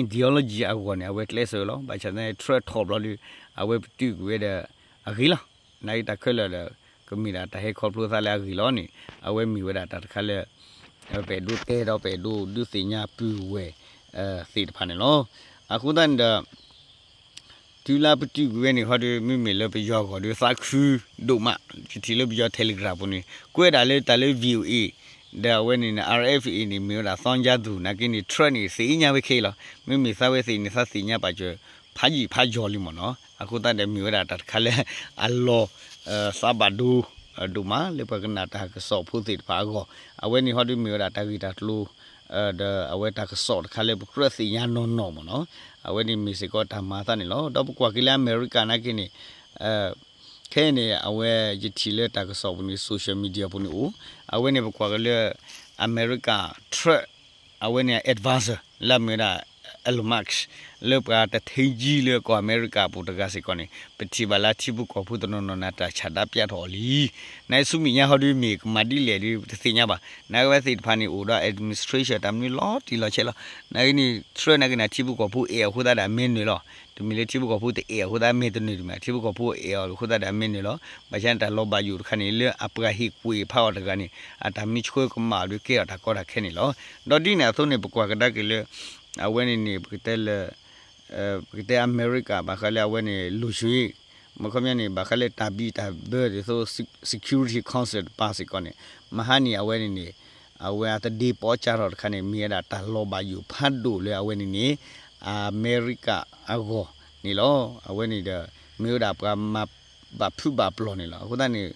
ideology အဂီၢ်န့ၣ် အဝဲကျဲးစၢးလီၤ. ဘၣ်ဆၣ်သနာ်က့ Trump ထီၣ်ဘျီဒီး အဝဲပတုာ်ကွံာ်ဝဲဒီးအဂ့ၤလီၤ. နာ်က့တၢ်ခဲလၢာ်ဒီး ကမ့ၢ်ဒၣ်တၢ်ဟဲခီဖျိသးလၢအဂ့ၤလီၤန့ၣ် အဝဲမ့ၢ်ဝဲဒၣ်တၢ်တခါလၢ ပအဲၣ်ဒိးတဲဒီးပအဲၣ်ဒိးဒုးသ့ၣ်ညါပုၢ်ဝဲၢ်သ့ၣ်တဖၣ်န့ၣ်လီၤ. အဃိသတးန့ၣ်ဒီး တုၤလၢပတုာ်ကွံာ်ဝဲန့ၣ်ဃီဒီး မ့မ့ၢ်လၢပယီၤအဂီၢ်ဒီး သးခုဒိၣ်မး, ယထံၣ်လၢပယီၤ Telegram ပူၤန့ၣ် ကွဲးဒၣ်လၢတၢ်လၢ VOA ဒီးအဝဲန့ၣ်န့ၣ် RFA န့ၣ် မ့ၢ်ဝဲဒၣ် သီကၠါသူၣ် နာ်က့န့ၣ် Trump န့ၣ် သ့ၣ်ညါဝဲခဲအံၤလီၤ. မ့မ့ၢ်သးဝဲသ့ၣ်န့ၣ် သးသ့ၣ်ညါပာ်စၢၤ ဖးယံာ်ဖးယီၤလံမ့ၢ်နီၤ. အဃိသတးဒီးမ့ၢ်ဝဲဒၣ်တၢ်တခါလၢ အလီၤ သးဘၣ်ဒိ ဒိၣ်မး လၢပှၤကနၣ်တၢ်ကစီၣ်ဖိသ့ၣ်တဖၣ်အဂီၢ်, အဝဲန့ၣ်ဟီဒုးမ့ၢ်ဝဲဒၣ်တၢ်ဂ့ၢ်တၢ်ကျိၤ ဒီးအဝဲတၢ်ကစီၣ်တခါလၢပကြၢးသ့ၣ်ညါနီၢ်နီၢ်မ့ၢ်နီၤ. အဝဲန့ၣ်မ့ၢ်စ့ၢ်ကီးတၢ်မၤသးန့ၣ်လီၤ. ဒီးပကွၢ်က့ၤလၢအမဲရကၤနာ်က့န့ၣ် ခဲအံၤန့ၣ် အဝဲယထံၣ်လၢတၢ်ကစီၣ်ပူၤန့ၣ် social media ပူၤန့ၣ်အိၣ်, အဝဲန့ၣ်ပကွၢ်က့ၤလၢ အမဲရကၤ Trump အဝဲန့ၣ် advisor လၢအမ့ၢ်ဝဲဒၣ် Elon Musk လၢပှၤတထံကံလၢကီၢ်အမဲရကၤအပူၤတဂၤစ့ၢ်ကီးန့ၣ် ပထံၣ်ဘၣ်လၢထံဖိကီၢ်ဖိတနီၤနီၤန့ၣ် တၢ်ဆန္ဒပြထီၣ်အီၤလံ. နဆူမဲာ်ညါဟီဒုးမ့ၢ်ကမၤဒ်လဲၣ်ဒုးတသ့ၣ်ညါဘၣ်. နာ်က့ဝဲသ့ၣ်တဖၣ်န့ၣ်အိၣ်ဒီး administration တၢ်မနုၤလီၤတံၢ်လီၤဆဲးလီၤ. နာ်က့န့ၣ် Trump နာ်က့န့ၣ် ထံဖိကီၢ်ဖိအဲၣ်အီၤအဃိသတးဒီးအမ့ၢ်နုာ်လီၤ. တမ့ၢ်လၢထံဖိကီၢ်ဖိတအဲၣ်အီၤအဃိသတးမ့ၢ်တနုာ်တမံၤ, ထံဖိကီၢ်ဖိအဲၣ်အီၤအဃိသတးဒီးအမ့ၢ်နုာ်လီၤ. ဘၣ်ဆၣ်န့ၣ်တၢ်လီၤဘၣ်ယိၣ်တခါန့ၣ် လၢအပှၤဟ့ၣ်ကွံာ်ဖးအီၤတဂၤန့ၣ် အတၢ်မံဆိကမၣ်အီၤဒီးကဲထီၣ်တၢ်ကီတၢ်ခဲန့ၣ်လီၤ. ဒီးဒ်န့ၣ်အသိးန့ၣ် ပကွၢ်ကဒါက့ၤလၢ အဝဲန့ၣ်န့ၣ် ပကတဲလၢ ပကတဲအမဲရကၤ ဘၣ်ဃးလၢအဝဲန့ၣ် လိၣ်ဆှံ မ့ၢ်ခီပညီန့ၣ် ဘၣ်ဃးလၢတၢ်ဘံၣ်တၢ်ဘၢဒ်သိး Security Council တပၤစ့ၢ်ကီးန့ၣ် မဟါန့ၣ်အဝဲန့ၣ်န့ၣ် အဝဲအတဒ့ပီးစၢ်ထီၣ်တခါန့ၣ် မ့ၢ်ဝဲဒၣ်တၢ်လီၤဘၣ်ယိၣ်ဖးဒိၣ်လၢအဝဲန့ၣ်န့ၣ် အမဲရကၤအဂီၢ်န့ၣ်လီၤ. အဝဲန့ၣ်ဒီး မ့ၢ်ဝဲဒၣ်ပှၤမၤဘၣ်ဖုးဘၣ်ပျီၢ်န့ၣ်လီၤ. အဃိသတးန့ၣ်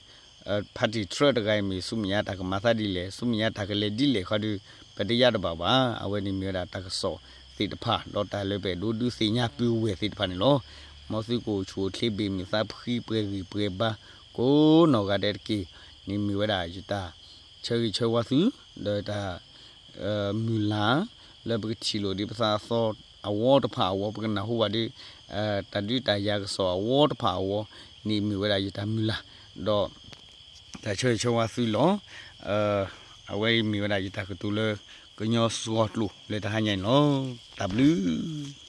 party Trump တဂၤအံၤမ့ၢ်ဆူမဲာ်ညါတၢ်ကမၤသးဒ်လဲၣ်, ဆူမဲာ်ညါတၢ်ကလဲၤဒ်လဲၣ်ခီဒီး ပတယါတဘၣ်ဘၣ်. အဝဲန့ၣ်မ့ၢ်ဝဲဒၣ်တၢ်ကစီၣ်သ့ၣ်တဖၣ် ဒီးတၢ်လၢပအဲၣ်ဒိးဒုးသ့ၣ်ညါပုၢ်ဝဲၢ်သ့ၣ်တဖၣ်န့ၣ်လီၤ. မ်သုကအိၣ်ဆူၣ်အိၣ်ချ့ ဘၣ်မုာ်သးဖှံ ပှဲၤဂံၢ်ပှဲၤဘါ ကိးနီၢ်ဂၤဒဲးတက့ၢ်န့ၣ် မ့ၢ်ဝဲဒၣ်ယတၢ်ဆၢဂ့ၤဆၢဝါသု ဒီးတၢ် မုၢ်လၢ် လၢပကထံၣ်လိာ်ဒ်ပသးအသီအဝီတဖၣ်အဂီၢ် ပကနၢ်ဟူဘၣ်ဒ် တၢ်ဒုးတၢ်ယၤကစီၣ်အဝီတဖၣ်အဂီၢ်န့ၣ် မ့ၢ်ဝဲဒၣ်ယတၢ်မုၢ်လၢ် ဒီးတၢ်ဆၢဂ့ၤဆၢဝါသုလီၤ. အဝဲအံၤမ့ၢ်ဝဲဒၣ်ယတၢ်ကတိၤလၢ ကညီစှီၤကျိာ်လၢတဟါညါန့ၣ်လီၤ. တၢ်ဘျုး